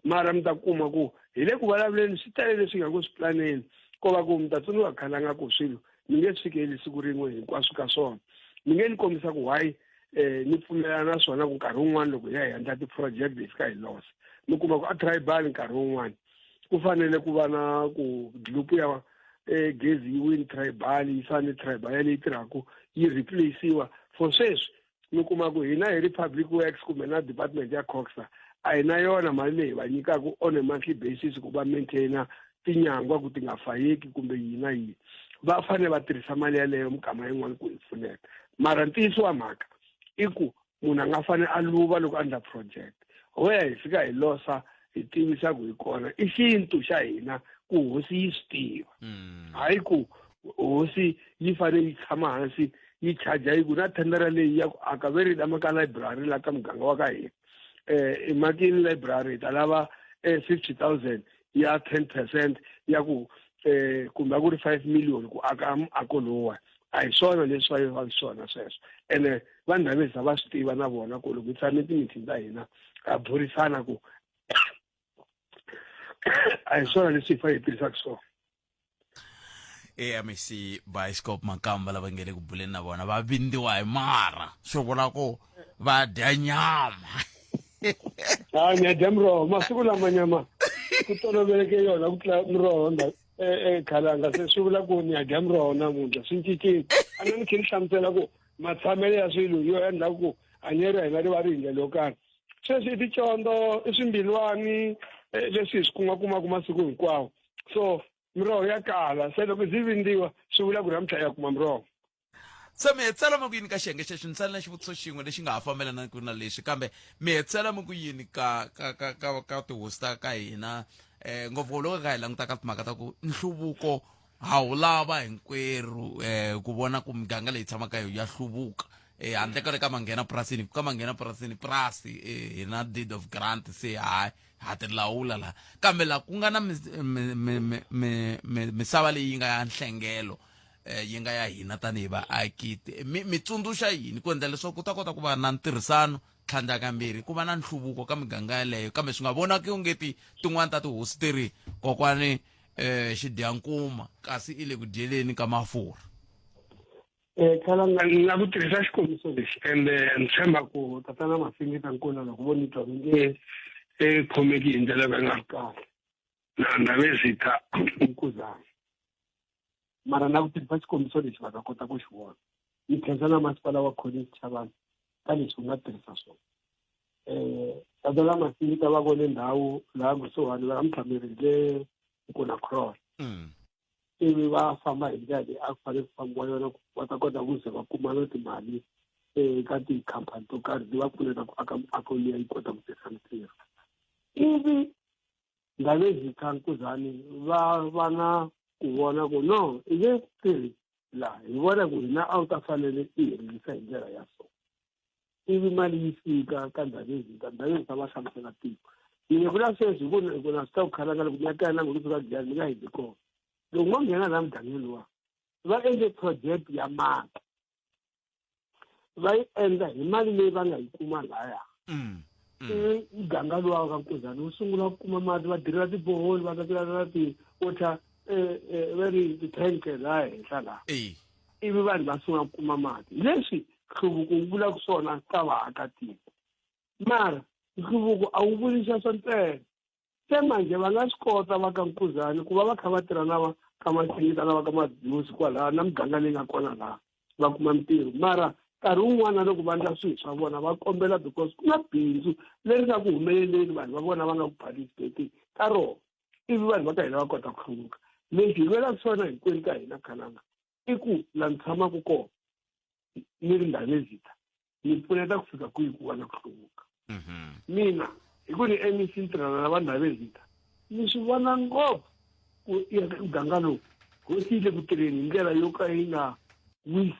mara mi ta kuma ku hi le ku vulavuleni swi tele leswi nga ku swi planeni ko va ku mi ta tsundzuka khalanga ku swilo mi nge swi fikeli siku rin'we hinkwaswo ka swona mi nge ni kombisa ku why eh ni pfumelana na swona ku nkarhi wun'wana loko hi ya hi endla ti-project hi fika hi losa mi kuma ku a tribal nkarhi wun'wana ku fanele ku va na ku group ya eh, gezi yi wini tribal yi fane tribal yaleyi tirhaku yi replace-iwa for sweswi mi kuma ku hina hi ri public works kumbe na department ya coxa a hi na yona mali leyi va nyikaka on a monthly basis ku va maintainer tinyangwa ku ti nga fayeki kumbe yini na yini va fanele va tirhisa mali yaleyo mikama yin'wana ku hi pfuneta mara ntiyiso wa mhaka i ku munhu a nga fanele a luva loko a endla project ho ya hi fika hi losa hi tivisa ku hi kona i xintu xa hina ku hosi yi swi tiva mm. hayi ku hosi yi fanele yi tshama hansi yi charger yi ku na thendara leyi ya ku aka ve ri lama ka library la ka muganga wa ka hina um emakini library hi ta lava um 50000 ya 10 percent ya ku um kumbe a ku ri 5 million ku aka muako lowuwani a hi swona leswi va va swona sweswo ene vanhu laveza va swi tiva na vona ku loko hi tshame timithini ta hina ha burisana ku a hi swona leswi hi fanele hi tirhisaka swona
AMC Bioscope Makamba lava nge le ku buleni na vona va vindiwa hi mara swi vula ku va dya nyama
a ni ya dya miroho masiku lama nyama ku toloveleke yona ku tlula miroho nda khalanga se swi vula ku ni ya dya miroho namuntlha swi cincile a na ni khe ni hlamusela ku matshamelo ya swilo yo endla ku hanyelo ra hina ri va ri hi ndlela yo karhi sweswi i ticondzo i swimbilwani leswi hi swi kumakumaka masiku hinkwawo so miroho ya kala se loko byi vindziwa swi vula ku namuntlha ya kuma miroho
se mi hetsela mi ku yini ka xiyenge xexo ni sale na xivutiso xin'we lexi nga ha fambelanaka na lexi kambe mi hetsela mi ku yini ka ka ka ka ka tihosi ta ka hina um ngopfu loko ka hi languta ka timhaka ta ku nhluvuko ha wu lava hinkwerhu um ku vona ku miganga leyi tshamaka yo ya hluvuka um handle ka le ka manghena purasini ka manghena purasini purasi um hi na deed of grant se hayi ha ti lawula laha kambe laha ku nga na misava leyi yi nga ya nhlengelo eh, yi nga ya hina tanihi vaaki mi mi tsundzuxa yini ku endla leswaku ku ta kota ku va na ntirhisano tlhandlakambirhi ku va na nhluvuko ka miganga yeleyo kambe swi nga vonaki ongeti tin'wana ta tihosi ti ri kokwani um xidyankuma kasi i le ku dyeleni ka mafurha
um khalanga ni la ku tirhisa xikombiso lexi ende ni tshemba ku tatana masingita nkuna loko vo ni twa va nge e khomeki hi ndlela yo ka yi nga ri kahle na ndhavezitha mukuzana mara na ku tirhisa xikombiso lexi va ta kota ku xi vona ni khensa na masipala wa collins chavani ka leswi u nga tirhisa swona um tatana masingita va vone ndhawu laha kusuhani va mtlhameri le nkuna cross mm. Ivi va famba hi ndlela leyi a ku fanele ku fambiwa yona ku va ta kota ku ze va kuma na timali eka tikhampani to karhi ti va pfuneta ku aka miako liya yi kota ku tisa mitirho ivi Ndhavezitha Nkuzani va va na ku vona ku no i nge tirhi laha hi vona ku hina a wu ta fanele i hi rilisa hi ndlela ya so ivi mali yi fika ka Ndhavezitha Ndhavezitha va hlamusela tiko ni vula sweswi hi ku hi ku na swi ta ku khalanga loko mi ya kaya na n'wina fika giyani mi nga hindzi kona loko mo nghena laha mugangeni luwa va endle project ya mati va yi endla hi mali leyi va nga yi kuma laya mm, mm. ivi muganga luwa ka nkuzani wu sungula ku kuma mati va dirila tiboholi va vekela na ti-water eh, eh, va ri ti-tank laha henhla laha ivi vanhu va sungula ku kuma mati leswi nhluvuko wu vulaka swona ka vaakatiko mara nhluvuko a wu vuli sweswo ntsena se manje va nga swi kota va ka nkuzani ku va va kha va tirha na va ka masingita na va ka madusi kwalaha na miganga leyi nga kona laha va kuma mintirho mara Nkarhi wun'wana loko va ndla swilo swa vona va kombela because ku na bindzu leri nga ku humeleleni vanhu va vona va nga ku participate ka rona ivi vanhu va ka hina va kota ku hluvuka. Lexi hi lwelaka xona hinkwenu ka hina khalanga i ku la ni tshamaka kona ni ri Ndhavezitha ni pfuneta ku fika kwihi ku va na ku hluvuka. Mina hi ku ni MEC ni tirhana na va Ndhavezitha ni swi vona ngopfu ku muganga lowu hosi yi le ku tirheni hi ndlela yo ka yi nga wisi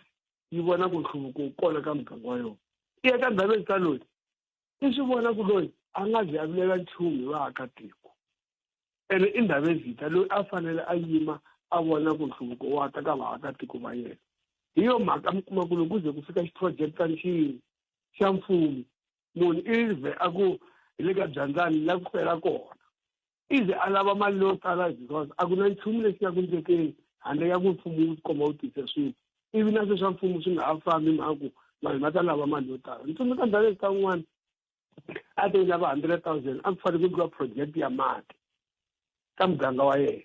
yi vona ku nhluvuko wu kona ka muganga wa yona. I ya ka Ndhavezitha loyi i swi vona ku loyi a nga zi a vilela nchumu hi vaakatiko ene i Ndhavezitha loyi a fanele a yima a vona ku nhluvuko wa ta ka vaakatiko va yena. Hi yo mhaka mi kuma ku loko ku ze ku fika xiphurojekitani xin'we xa mfumo munhu i ze a ku hi le ka byandzani la ku fela kona i ze a lava mali yo tala because a ku na nchumu lexi nga ku ndlekeni handle ka ku mfumo wu tikomba wu tise swilo ivi na sweswi swa mfumo swi nga ha fambi mhaka ku vanhu va ta lava mali yo tala. Ni tsundzuka Ndhavezitha un'wana a te yi lava 100,000 a ku fanele ku endliwa project ya mati ka muganga wa yena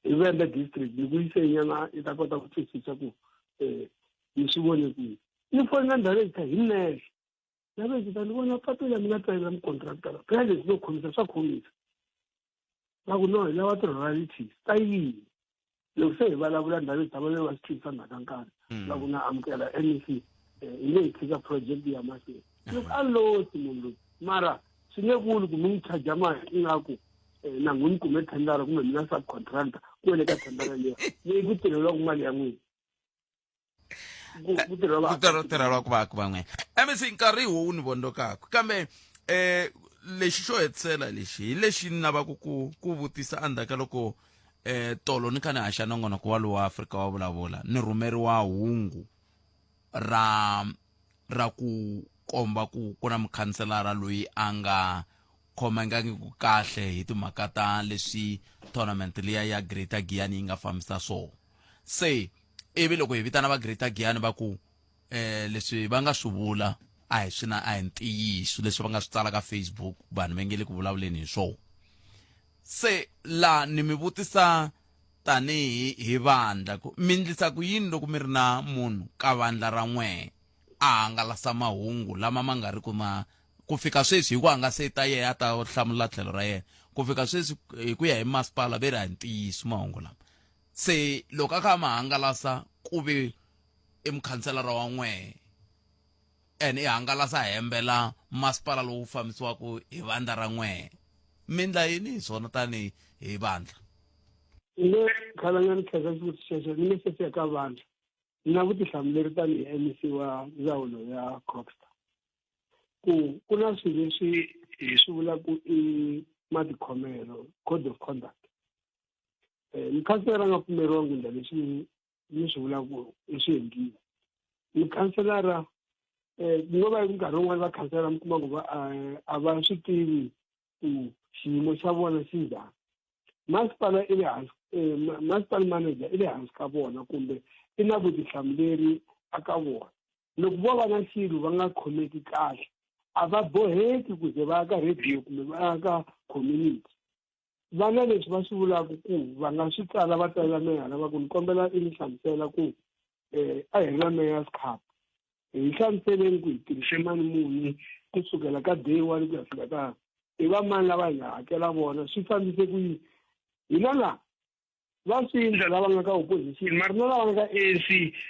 hi Vhembe district. Ni ku yise nyana yi ta kota ku twisisa ku um ni swi vone kwihi. Ni fonela Ndhavezitha hi nexe, Ndhavezitha ni vona papila mi nga tsalela mucontractor phela leswi swo khomisa swa khomisa. Va ku no hi lava ti-royalties ta yini. Loko se hi vulavula Ndhavezitha va ve va swi twisisa mhaka nkarhi va ku na amukela MEC hi nge hi tshika project ya mahlweni. Loko a losi munhu loyi mara swi nge vuli ku mi n'wi charge mali ingaku na n'wi mi kume thendara kumbe mina subcontractor ku wele ka thendara liya leyi ku tirheliwaka mali ya n'wina. Ku tirheliwa
ku tirheliwa ku va ku va n'wina. MEC nkarhi hi wo ni vondokaku kambe lexi xo hetisela lexi hi lexi ni lavaka ku ku vutisa endzhaku ka loko tolo ni kha ni haxa nongonoko wa lowa Afrika wa vulavula ni rhumeriwa hungu ra ra ku komba ku ku na mukhanselara loyi a nga khomangangi kahle hi timhaka ta leswi tournament liya ya Greater Giyani yi nga fambisa swona. Se ivi loko hi vitana va Greater Giyani va ku leswi va nga swi vula a hi swina a hi ntiyiso leswi va nga swi tsala ka Facebook vanhu va nge le ku vulavuleni hi swona. Se la ni mi vutisa tanihi hi vandla ku mi ndlisa ku yini loko mi ri na munhu ka vandla ra n'wehe a hangalasa mahungu lama ma nga ri ku ma ku fika sweswi hi ku a nga se ta yena a ta hlamula tlhelo ra yena ku fika sweswi hi ku ya hi masipala ve ri a hi ntiyiso mahungu lama. Se loko a kha a ma hangalasa ku ve i mukhanselara wa n'wehe ene i hangalasa hembela masipala lowu fambisiwaka hi vandla ra n'wehe mi ndla yini hi swona tanihi hi vandla?
Ni khalanga ni khensa xivutiso xexo ni nge se fika ka vandla. Ni na vutihlamuleri tanihi MEC wa ndzawulo ya CoGHSTA ku ku na swilo leswi hi swi vulaka i matikhomelo, code of conduct. Mukhanselara a nga pfumeriwangi ku endla leswi ni swi vulaka ku i swi endlile. Mukhanselara ku ngo va nkarhi wun'wani va khanselara mi kuma ku va a va swi tivi ku xiyimo xa vona xi njhani. Masipala i le hansi, masipala manager i le hansi ka vona kumbe i na vutihlamuleri aka vona. Loko vo va na xilo va nga khomeki kahle a va boheki ku ze va ya ka radio kumbe va ya ka community. Va na leswi va swi vulaka ku va nga swi tsala va tsalela meyara va ku ni kombela i ni hlamusela ku a hi ri na mayor's cup hi hlamuseleni ku hi tirhise mali muni kusukela ka day one ku ya fika ka i va mani lava hi nga hakela vona swi fambise ku yini. Hina laha va swi endla lava nga ka opposition mara na lava nga ka ANC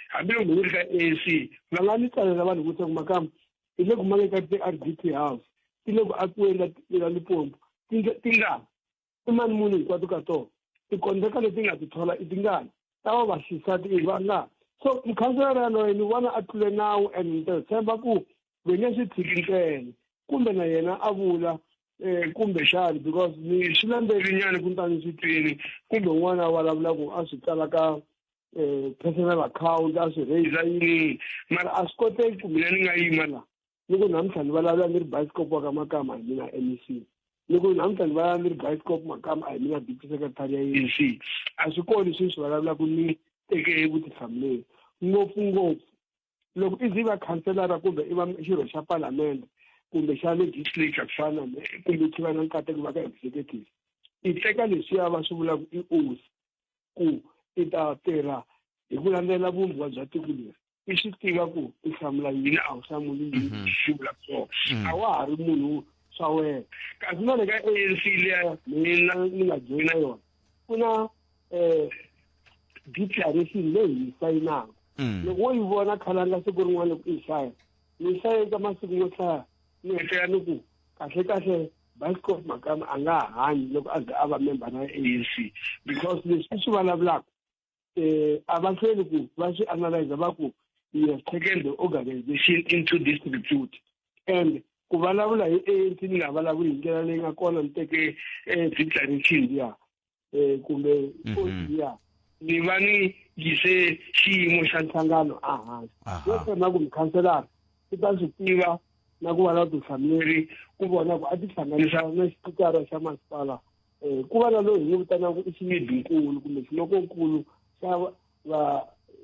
hambiloko hi ri ka ANC va nga ni tsalela vanhu vutisa ku makamu hi le ku make ka ti-R D P house ti le ku akiweni la Limpopo tingani i mali muni hinkwato ka tona tikontraka leti nga ti thola i tingani ta va vaxisati i va nga. So mukhanselara yaloye ni vona a tlule nawu and ni ta tshemba ku va nge swi tshiki ntsena kumbe na yena a vula kumbexani because ni swi landzelinyana ku ni ta ni swi twini kumbe un'wana a vulavula ku a swi tsala ka personal account a swi raise yini mara a swi koteki ku mina ni nga yima la ni ku namuntlha ni vulavula ni ri bioscope wa ka Makama hi mina MEC ni ku namuntlha ni vulavula ni ri bioscope Makama a hi mina deputy secretary ya ANC a swi kona leswi ni swi vulavulaka ni teke vutihlamuleri ngopfungopfu loko i ze i va khanselara kumbe i va xirho xa palamende kumbe xa legislature ku fana kumbe xi va na nkateko va ka executive i teka leswiya va swi vulaka i oath ku i ta tirha hi ku landzelela vumbiwa bya tiko leri. I swi tiva ku u hlamula yini a wu hlamuli yini mhm. swi vula swona mm. a wa ha ri munhu swa wena kasi na le ka a n c leya mina ni nga joyina yona ku na um declaration leyi hi sayinaka mm. loko wo yi vona khalanga siku rin'wana loko i yi hlaya ni hlaye ka masiku mo hlaya ni hetelela ni ku kahle kahle Bascop Makama a nga ha hanyi loko a ze a va member ya ANC because leswi i swi vulavulaka eh a va hlweli ku va swi analyze va ku you have taken the organization into this repute and ku vulavula hi ANC ni nga vulavuli hi ndlela leyi nga kona ni teke eh, declaration liya eh kumbe mhm. liya ni va ni yise xiyimo xa nhlangano ehansi yo tshemba ku mukhanselara i ta swi tiva na ku va na vutihlamuleri ku vona ku a tihlanganisa na xipikara xa masipala um ku va na loyi hi n'wi vitanaka i ximidinkulu kumbe xilokonkulu xa va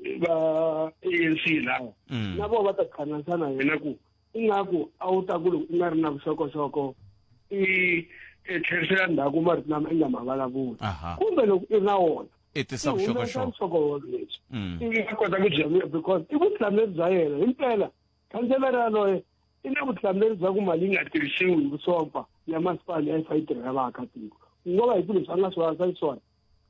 va ANC lawa mm. na vona va ta tihlanganisa na yena ku ingaku a wu ta ku loko u nga ri na vuxokoxoko i tlherisela ndzhaku marito lama i nga ma vulavula kumbe loko i ri na wona
i tisa
vuxokoxoko lebyi mm. ivi a kota ku bya because i vutihlamuleri bya yena himpela khanselara yaloye i na vutihlamuleri bya ku mali yi nga tirhisiwi hi vusopfa ya masipala ya yi fa yi tirhela vaakatiko ku nga va hi ku leswi a nga swi vavisa swona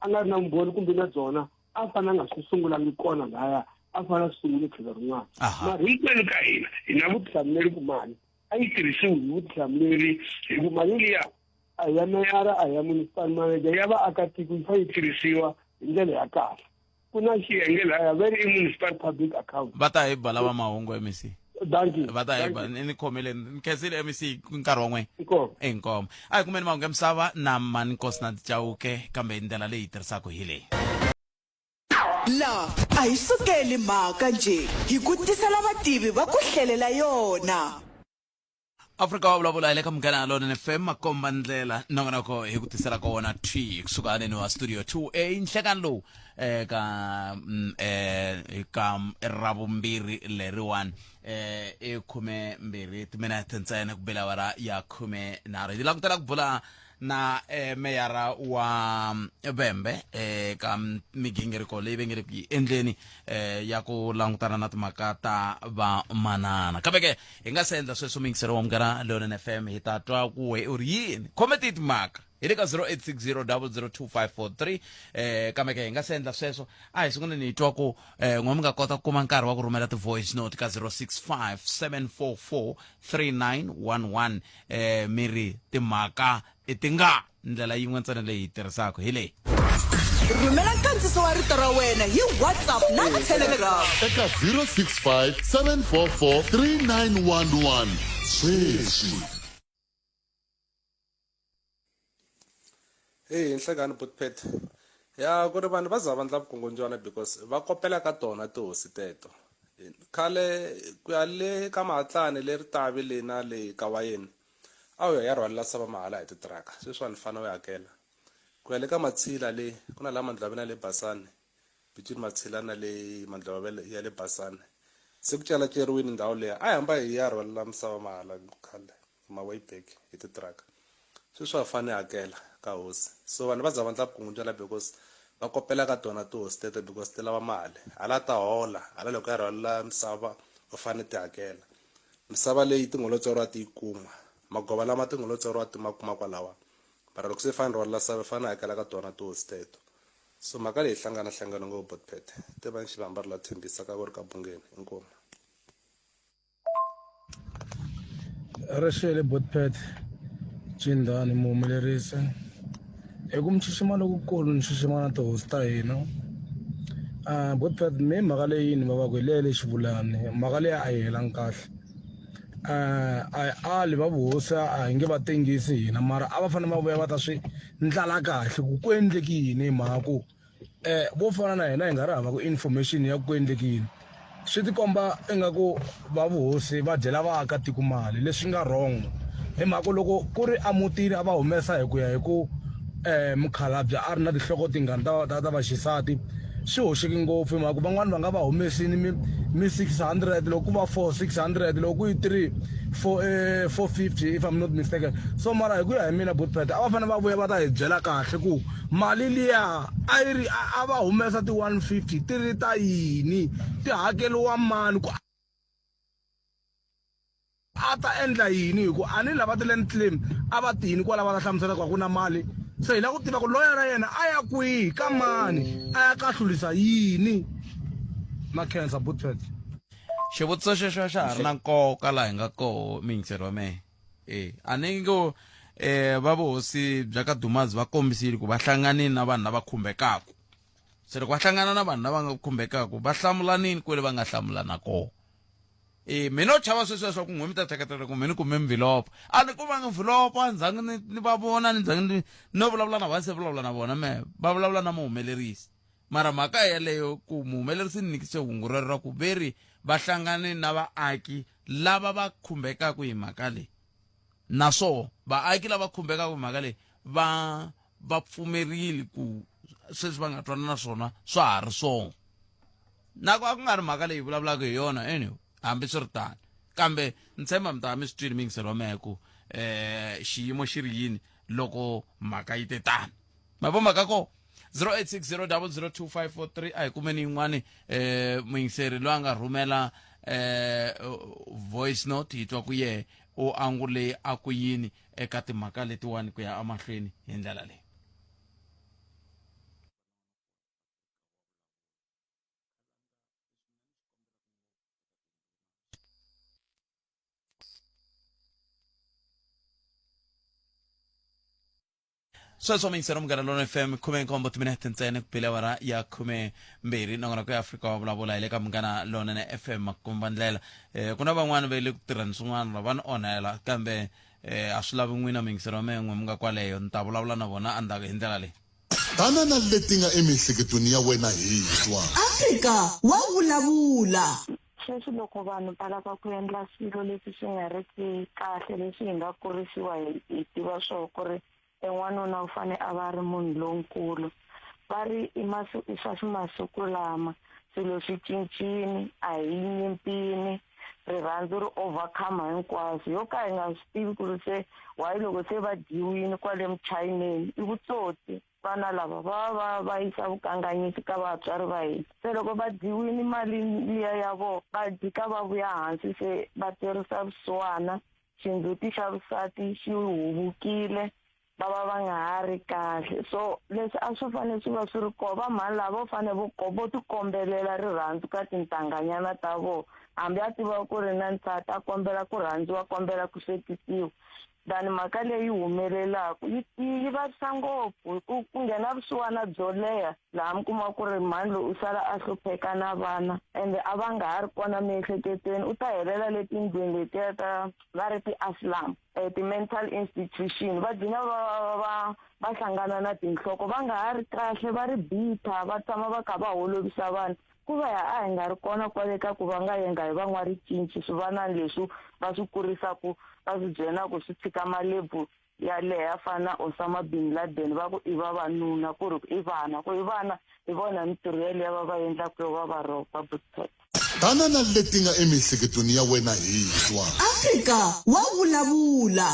a nga ri na vumbhoni kumbe na byona a fanele a nga swi sungulangi kona laya a fanele a swi sungule tlhelo rin'wana mara hinkwenu ka hina hi na vutihlamuleri ku mali a yi tirhisiwi hi vutihlamuleri hi ku mali liya a ya meyara a ya municipal manager ya vaakatiko yi fanele yi tirhisiwa hi ndlela ya kahle ku na xiyenge laya va ri i municipal public account
va ta hi ba lava mahungu mec
danki
va ta hi ba ni khomile ni khensile mec nkarhi wa n'we inkomo a hi kumeni mahungu ya misava na mani nkosi na chauke kambe ndlela leyi tirhisaka hi leyi
La a hi sukeli mhaka njhe hi ku tisela vativi va ku hlelela yona.
Afrika wa vulavula hi le ka Munghana Lonene FM makomba ndlela nongonoko hi ku tisela ka wona thwi kusuka haleni wa studio 2A nhlekani lowu eka eh ka ravumbirhi leriwani eh i 12 timinete ntsena ku bela awara ya 13 hi langutela ku bula na eh, meyara wa mm, vhembe eka eh, migingiriko leyi va nge le ku yi endleni eh, ya ku langutana na timhaka ta vamanana kambe ke hi nga se endla sweswo muyingiseri wa munghana leonen fm hi ta twa ku we u ri yini khome ti timhaka hi le ka 0860002543 eh kambe ke hi nga se endla sweswo a hi sunguleni hi twa ku eh n'we mi nga kota ku kuma nkarhi wa ku rhumela ti-voice note ka 065 744 3911 eh mi ri timhaka i ti nga ndlela yin'we ntsena leyi hi tirhisaka hi leyi
Rhumela nkandziso wa rito ra wena hi WhatsApp na Telegram.
Eka 065 744 3911 sweswi.
Hey nhlekani Butpet ya ku ri vanhu va za va ndla vukungundzwana because va kopela ka tona tihosi teto khale ku ya le ka Mahatlani le Ritavi le na le ka wayeni a wu ya ya rhwalela sava mahala hi titiraka sweswiwani fana u hakela ku ya le ka Matshila le ku na la Mandlhoavena le Basani between Matshila na le Mandlhoavela ya le Basani se ku celaceriwini ndhawu liya a hi hamba hi ya rhwalela misava mahala khale ma way back hi ti truck sweswi wa fane hakela ka hosi so vanhu va za va ndla vukungundzwana because va kopela ka tona tihosi teto because ti lava mali hala ta hola hala loko ya rhwalela misava u fane ti hakela misava leyi ti ngo lo tswariwa ti yi kuma magova lama ti ngo lo tswariwa ti ma kuma kwalawa mara loko se fane rhwalela sava fane hakela ka tona tihosi teto so mhaka leyi hlangana hlangana ngopfu botpet ti va ni xivambari la thembisa ka ku ri ka bungeni inkomu
Rixele Botpet Cindani muhumelerisi hi ku mi xixima lokukulu ni xixima na tihosi ta hina um Botpet mi mhaka leyi ni vavaka hi leyi le xivulani mhaka leyi a yi helangi kahle um a hi ali va vuhosi a hi nge va tengisi hina mara a va fanele va vuya va ta swi ndlala kahle ku ku endleki yini hi mhaka ku eh vo fana na hina hi nga ri hava ku information ya ku endleke yini swi tikomba ingaku va vuhosi va dyela vaakatiko mali leswi nga wrong hi mhaka loko ku ri emutini a va humesa hi ku ya hi ku um mukhalabye a ri na tinhloko tingani ta ta ta vaxisati swi hoxeke ngopfu hi mhaka ku van'wani va nga va humesini mi mi 600 loko ku va 4 600 loko ku yi 3 4 eh, 450 if I'm not mistaken so mara hi ku ya hi mina botpet a va fanele va vuya va ta hi byela kahle ku mali liya a yi ri a va humesa ti 150 ti ri ta yini ti hakeriwa mani ku a ta endla yini hi ku a ni lava ti-land claim a va tini kwala va ta hlamusela ku a ku na mali se hi lava ku tiva ku loyara yena a ya kwihi ka mani a ya kahlulisa yini na cancer butpet
xivutiso xexo xa ha ri na nkoka laha hi nga koho miyingiseri wa mehe e a ni ngo um va vuhosi bya ka dumazi va kombisile ku va hlanganile na vanhu lava khumbekaku se loko va hlangana na vanhu lava nga khumbekaku va hlamulanini kwele va nga hlamulana kona e mina u chava sweswiya swa ku n'we mi ta hleketa ku mina kume mvhilopho a ni kumanga mvhilopho a ni zangi ni ni va vona ni zangi ni no vulavula na vona se vulavula na vona me va vulavula na muhumelerisi mara mhaka yeleyo ku muhumelerisi ni nyikise hungu rero ra ku veri va hlangane na vaaki lava va khumbekaka hi mhaka leyi naswoho vaaki lava khumbekaka hi mhaka leyi va va pfumerile ku sweswi va nga twanana swona swa ha ri swona na ku a ku nga ri mhaka leyi vulavulaka hi yona anyway hambi swi ri tano kambe ni tshemba mi ta va mi swi twile miyingiselo wa mehe ku um xiyimo xi ri yini loko mhaka yi te tano ma vo mhaka ko 0860002543 a hi kumeni yin'wani um muyingiseri loyi a nga rhumela um voice note hi twa ku yehe u angule a ku yini eka timhaka letiwani ku ya emahlweni hi ndlela leyi Sweswo miyingisero Munghana Lonene FM 17 timinete ntsena ku bile awara ya 12 nongonoko ya Afrika wa vulavula hi le ka Munghana Lonene FM makumba ndlela eh, ku na van'wana va le ku tirheni swin'wana va ni onhela kambe eh, a swi lavi n'wina miyingisero wa mehe n'we mi nga kwaleyo ni ta vulavula na vona endzhaku hi ndlela leyi.
Tana na leti nga emiehleketweni ya wena hi twa.
Afrika wa vulavula.
Sweswi loko vanhu va lava ku endla swilo leswi swi nga ri ki kahle leswi hi nga kurisiwa hi hi tiva swoho ku ri e n'wanuna u fane a va a ri munhu lonkulu va ri i i swa masiku lama swilo swi cincile a hi yi nyimpini rirhandzu ri overcome hinkwaswo yo ka hi nga swi tivi ku ri se why loko se va dyiwile kwale muchayineni i vutsotsi. Vana lava va va va yisa vukanganyisi ka vatswari va hina. Se loko va dyiwile mali liya ya vona, va jika va vuya hansi se va twerisa vusiwana, xindzhuti xa vusati xi huvukile, va va va nga ha ri kahle. So leswi a swi fanele swi va swi ri kona, va mhani lava vo fanele vo vo tikombelela rirhandzu ka tintanghanyana ta vona, hambi a tiva ku ri na nsati a kombela ku rhandziwa, a kombela ku hlekisiwa. Than mhaka leyi humelelaku yi yi vavisa ngopfu hi ku ku nghena vusiwana byo leha laha mi kuma ku ri mhani loyi u sala a hlupheka na vana ende a va nga ha ri kona miehleketweni u ta helela le tindlwini letiya ta va ri ti-asylum ti-mental institution va gcina va va va va hlangana na tinhloko va nga ha ri kahle va ri bitter va tshama va kha va holovisa vanhu. Ku va a hi nga ri kona kwale ka ku va nga yenga hi van'waricinci swivanani leswi va swi kurisaku va swi byela ku swi tshika malebvu ya leha ya fana na Osama bin Laden va ku i vavanuna ku ri i vana ku i vana hi vona mintirho yaleyo va va endlaku yo va va rhoba Bootpet.
Tana na leti nga emiehleketweni ya wena hi twa.
Afrika wa vulavula.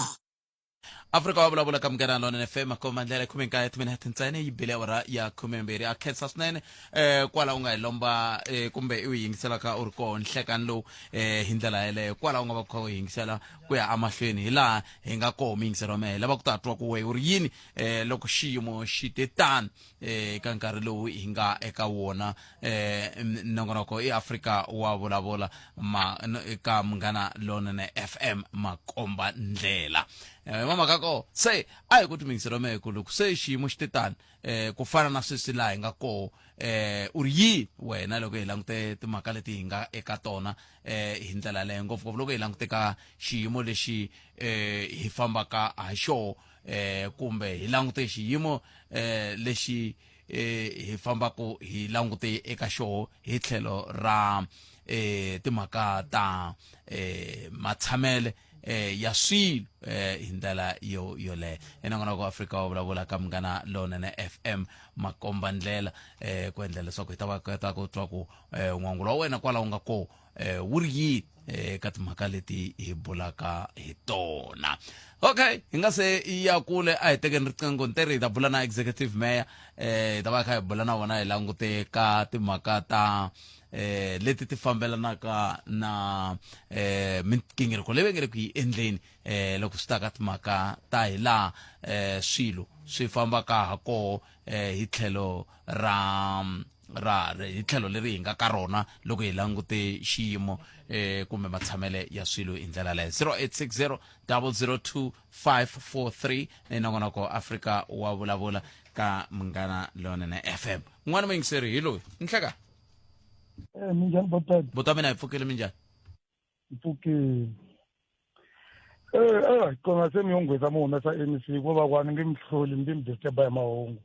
Afrika wa vulavula ka Munghana Lonene FM makomba ndlela 19 timinete ntsena yi bile awara ya 12 a khensa swinene eh kwala u nga hi lomba eh, kumbe u yingisela ka u ri koho nhlekani lowu eh hi ndlela yeleyo kwala u nga va kha u yingisela ku ya amahlweni hi laha hi nga koho miyingiselo wa mehe lava ku ta twa ku we u ri yini eh loko xiyimo xi te tani eh eka nkarhi lowu hi nga eka wona eh nongonoko i Afrika wa vulavula ma eka Munghana Lonene FM makomba ndlela eh mama ko se a hi ku timingiselo mehe ku loko se xiyimo xi te tani eh ku fana na sweswi laha hi nga koho eh u ri yini wena loko hi langute timhaka leti hi nga eka tona eh hi ndlela yaleyo ngopfungopfu loko hi langute ka xiyimo lexi eh hi fambaka ha xoho eh kumbe hi langute xiyimo eh lexi eh hi fambaka hi langute eka xoho hi tlhelo ra eh timhaka ta eh matshamele eh ya swilo eh hi ndlela yo yoleyo enongonoko wa Afrika wa vulavula ka Munghana Lonene FM makomba ndlela eh ku endla leswaku hi ta va kota ku twa ku eh n'wangulo wa wena kwala u nga kona eh wu ri yini eh ka timhaka leti hi bulaka hi tona okay hi nga se ya kule a hi tekeni riqingho ntere hi ta bula na executive mayor eh hi ta va kha hi bula na vona hi langute ka timhaka ta eh leti ti fambelanaka na eh migingiriko leyi va nge le ku yi endleni eh loko swi ta ka timhaka ta hi laha eh swilo swi fambaka ha koho eh hi tlhelo ra ra hi tlhelo leri hi nga ka rona loko hi langute xiyimo eh kumbe matshamele ya swilo hi ndlela leyo 0860 002 543 nongonoko Afrika wa vulavula ka Munghana Lonene FM n'wana muyingiseri hi loyi nhleka
Eh, minjhani Botad?
Buta mina hi pfukile minjhani?
Pfukile. Eh, eh, kona se mi yonghweza mi humesa MEC ko va ku a ni nge mi hloli mi mi disturb hi mahungu.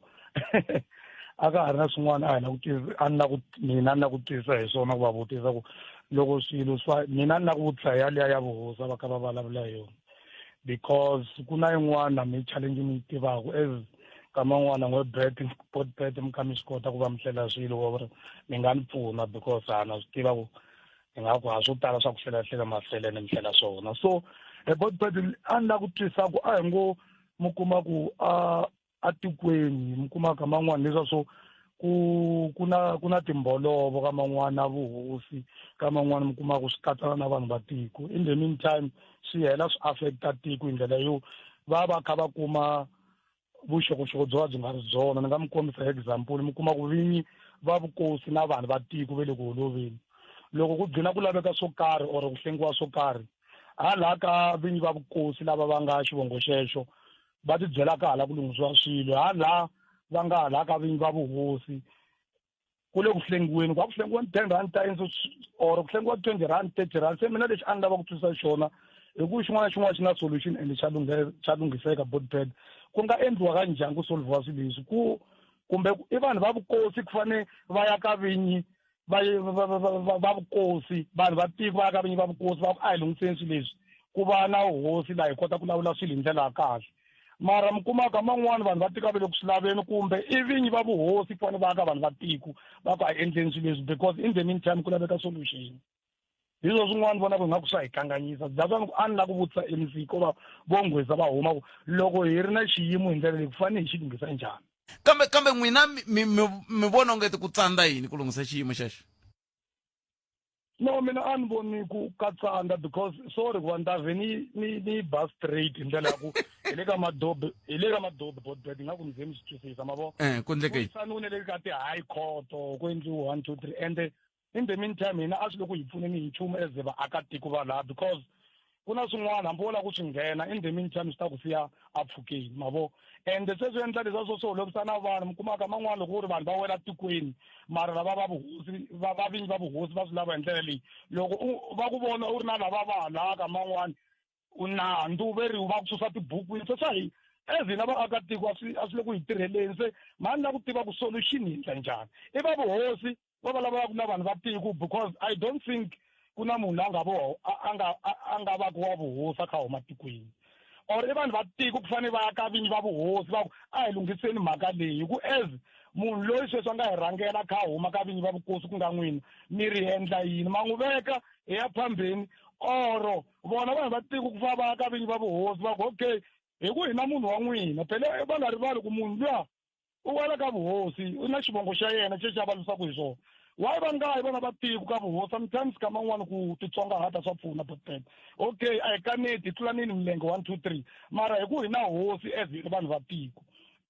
A ka ha ri na swin'wana a hi la ku twisisa a ni la ku mina a ni la ku twisisa hi swona ku va vutisa ku loko swilo swa mina a ni la ku vutisa hi yaliya ya vuhosi a va kha va vulavula hi yona because ku na yin'wana mi challenge mi yi tivaka as kama n'wana n'we bet bot bet mi kha mi swi kota ku va mi hlela swilo wa ri mi nga ni pfuna because a na swi tiva ku ni nga ku a swo tala swa ku hlela hlela mahlele ni mi hlela swona so e bot bet a ni la ku twisa ku a hi ngo mi kuma ku a atikweni mi kuma ka man'wana leswa swo ku ku na ku na timbolovo ka man'wana vuhosi ka man'wana mi kuma ku swi katsana na vanhu va tiko in the meantime swi hela swi affecta tiko hi ndlela yo va va kha va kuma vuxokoxoko byo va byi nga ri byona ni nga mi kombisa hi example mi kuma ku vinyi va vukosi na vanhu va tiko ve le ku holoveni loko ku gcina ku laveka swo karhi or ku hlengiwa swo karhi hala ka vinyi va vukosi lava va nga xivongo xexo va ti byelaka hala ku lunghisiwa swilo hala va nga hala ka vinyi va vuhosi ku le ku hlengiweni ku a ku hlengiwa 10 rand times or ku hlengiwa 20 rand 30 rand se mina lexi a ni lava ku twisisa xona hi ku xin'wana na xin'wana xi na solution ende xa xa lunghiseka botpad ku nga endliwa ka njhani ku solviwa swilo leswi ku kumbe i vanhu va vukosi ku fane va ya ka vinyi va va vukosi vanhu va tiko va ya ka vinyi va vukosi va ku a hi lunghiseni swilo leswi ku va na hosi laha hi kota ku lawula swilo hi ndlela ya kahle mara mi kumaka man'wani vanhu va tiko va le ku swi laveni kumbe i vinyi va vuhosi ku fanele va ka vanhu va tiko va ku a hi endleni swilo leswi because in the meantime ku laveka solution hi swo swin'wana vona ku ingaku swa hi kanganyisa that's why a ni la ku vutisa mc ko va vo nghweza va huma ku loko hi ri na xiyimo hi ndlela leyi ku fanele hi xi lunghisa njhani
kambe kambe n'wina mi mi mi vona ongeti ku tsandza yini ku lunghisa xiyimo xexo
no mina a ni voni ku ka tsandza because sorry ku va ni ta vhe ni ni ni ba straight hi ndlela ya ku hi le ka madobi hi le ka madobi bodbed ingaku ni ze mi swi twisisa ma vo
eh ku endleke yini
sani ne le ka ti-high court ku endliwe one two three and in the meantime hina a swi le ku hi pfuneni hi nchumu as vaakatiko va laha because ku na swin'wana hambi wo lava ku swi nghena in the meantime swi ta ku siya a pfhukeni ma vo ende se swi endla leswa swo swi holovisa na vanhu mi kumaka man'wana loko ku ri vanhu va wela tikweni mara lava va vuhosi va va vinyi va vuhosi va swi lava hi ndlela leyi loko u va ku vona u ri na lava va halaka man'wana u nandzu ve ri va ku susa tibukwini se swa hi as hina vaakatiko a swi a swi le ku hi tirheleni se mhani la ku tiva ku solution hi endla njhani i va vuhosi va vulavulaka na vanhu va tiko because i don't think ku na munhu la nga vo a nga a nga va ku wa vuhosi a kha huma tikweni or i vanhu va tiko ku fanele va ya ka vinyi va vuhosi va ku a hi lunghiseni mhaka leyi hi ku as munhu loyi sweswi a nga hi rhangela kha huma ka vinyi va vukosi ku nga n'wina mi ri endla yini ma n'wi veka hi ya phambeni oro vona vanhu va tiko ku fa va ya ka vinyi va vuhosi va ku okay hi ku hina munhu wa n'wina phela va nga rivali ku munhu luya u wela ka vuhosi u na xivongo xa yena xexi a vavisaka hi swona why va nga yi vona va tiko ka vuhosi sometimes ka man'wani ku titsongahata swa pfuna botpet okay a hi kaneti hi tlulanini milenge one two three mara hi ku hi na hosi as hi ri vanhu va tiko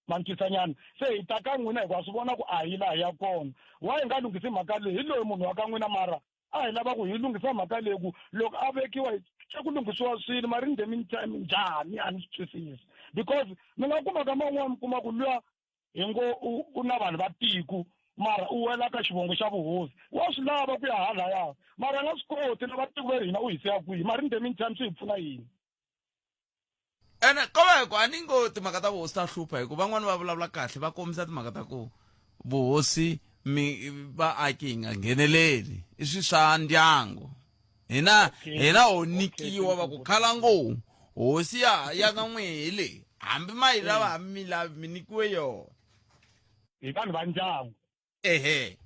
mancisanyana se hi ta ka n'wina hikuva swi vona ku a hi laha ya kona why hi nga lunghisi mhaka leyi hi loyi munhu wa ka n'wina mara a hi lava ku hi lunghisa mhaka leyi ku loko a vekiwa xa ku lunghisiwa swilo mara in the meantime njhani a ni swi twisisi because mi nga kuma ka man'wana mi kuma ku luya hi ngo u na vanhu va tiko mara u wela ka xivongo xa vuhosi wa swi lava ku ya halaya mara a nga swi koti na va tiko va hina u hi siya kwihi mara in the meantime swi hi pfuna yini
Ene ko va hi ku a ni ngo timhaka ta vuhosi ta hlupha hi ku van'wani va vulavula kahle va kombisa timhaka ta ku vuhosi mi vaaki hi nga ngheneleli i swi swa ndyangu. Hina hina ho nyikiwa va ku khala ngo hosi ya ya ka n'we hi leyi. Hambi ma yi lava hambi mi lavi mi nyikiwe yona.
Hi vanhu va ndyangu.
Ehe.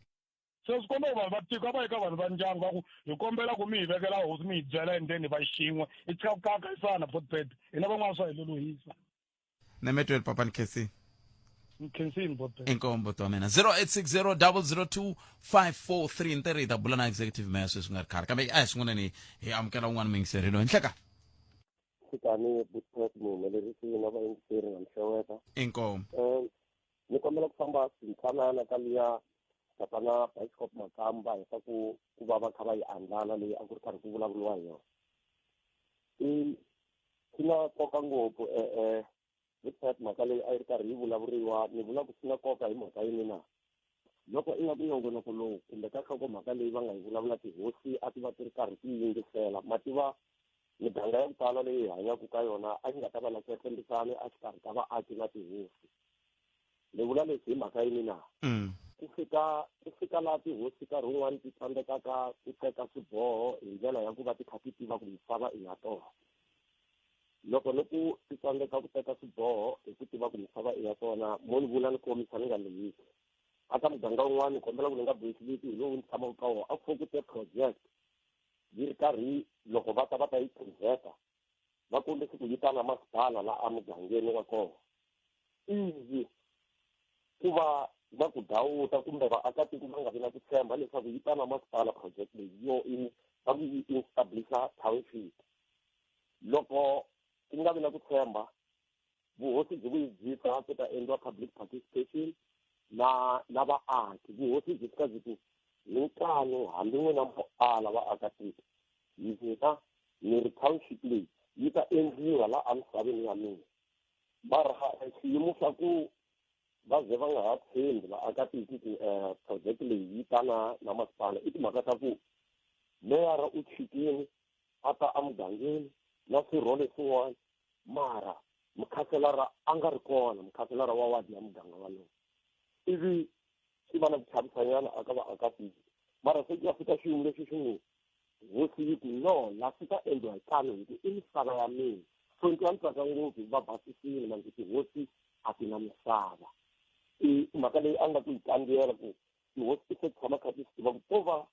Se swi komba ku vanhu va tiko a va yi ka vanhu va ndyangu va ku hi kombela ku mi hi vekela hosi mi hi byela and then hi va xin'we hi tshika ku kakayisana botbet hina van'wana swa hi lolohisa.
Nemetweli papa ni khensini.
Nkhensini botbet.
Inkomu mbuti wa mina 0860 002 543 ntirhi hi ta bula na executive mayor sweswi nga ri khale kambe a hi sunguleni hi amukela un'wana muyingiseri loyi nhleka.
Tshikani botbet muhumelerisi na vayingiseri na mixeweta.
Inkomu.
Um ni kombela ku famba swintsanana ka liya tatana Bishop Makamba hi swa ku ku va va kha va yi andlala leyi a ku ri karhi ku vulavuriwa hi yona. I swi na nkoka ngopfu e-e website mhaka leyi a yi ri karhi yi vulavuriwa ni vula ku swi na nkoka hi mhaka yini na loko ingaku nongonoko lowu kumbe ka nhlokomhaka leyi va nga yi vulavula tihosi a ti va ti ri karhi ti yingisela ma tiva miganga ya ku tala leyi hi hanyaka ka yona a yi nga ta va na kwetlembisani exikarhi ka vaaki na tihosi ni vula leswi hi mhaka yini na ku fika ku fika laha tihosi nkarhi wun'wani ti tsandzekaka ku teka swiboho hi ndlela ya ku va ti kha ti tiva ku misava i ya tona loko ni ku ti tsandzeka ku teka swiboho hi ku tiva ku misava i ya tona mo ni vula ni komisa ni nga lehisi aka muganga wun'wana ni kombela ku ni nga bohisi vito hi lowu ni tshamaka ka wona a ku ku te project yi ri karhi loko va ta va ta yi presenta va kombise ku yi ta na masipala la emugangeni wa kona ivi ku va na ku dawuta kumbe vaakatiko va nga vi na ku tshemba leswaku yi ta na masipala project leyi yo i va ku yi establisha township loko ku nga vi na ku tshemba vuhosi byi vuyi byi ta ku ta endliwa public participation na na vaaki vuhosi byi fika byi ku hi nkanu hambi n'wina mo ala vaakatiko mina ni ri township leyi yi ta endliwa la emisaveni ya mina mara xiyimo xa ku va ze va nga ha tshembi vaakatiko ku um project leyi yi ta na na masipala i timhaka ta ku meyara u chikile a ta emugangeni na swirho leswin'wana mara mukhanselara a nga ri kona mukhanselara wa wadi ya muganga walowo ivi swi va na ku chavisanyana aka vaakatiko mara se ku ya fika xiyimo lexi xi n'wi hosi yi ku no la swi ta endliwa hi tano hi ku i misava ya mina so ni twa ni tsaka ngopfu va basisile manje tihosi a ti na misava i mhaka leyi a nga ku yi kandziyela ku tihosi ti se tshama kha ti swi tiva ku to va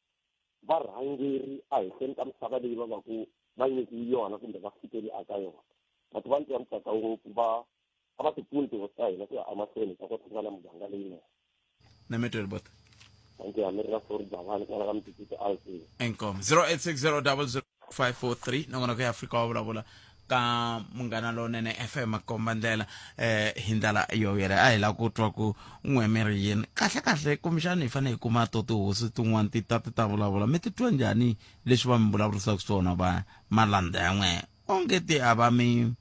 varhangeri ehenhleni ka misava leyi va va ku va nyikiwi yona kumbe va fikeli aka yona but va ni twa ni tsaka ngopfu va a va ti pfuni tihosi ta hina ku ya emahlweni ta kota ku va na muganga leyinene
Nemetweli bota.
Thank you, Amir Rafor Jawani, kwala ka Mtituti IC.
Inkomu 0860000543 nongonoko ya Afrika wa vulavula ka munghana lonene FM komba ndlela eh hi ndlela yo yele a hi la ku twa ku n'we mi ri yini kahle kahle kumbexana hi fanele hi kuma to tihosi tin'wana ti ta ti ta vulavula mi titwa njhani leswi va mi vulavurisaka swona va malandza ya n'we onge ti a va mi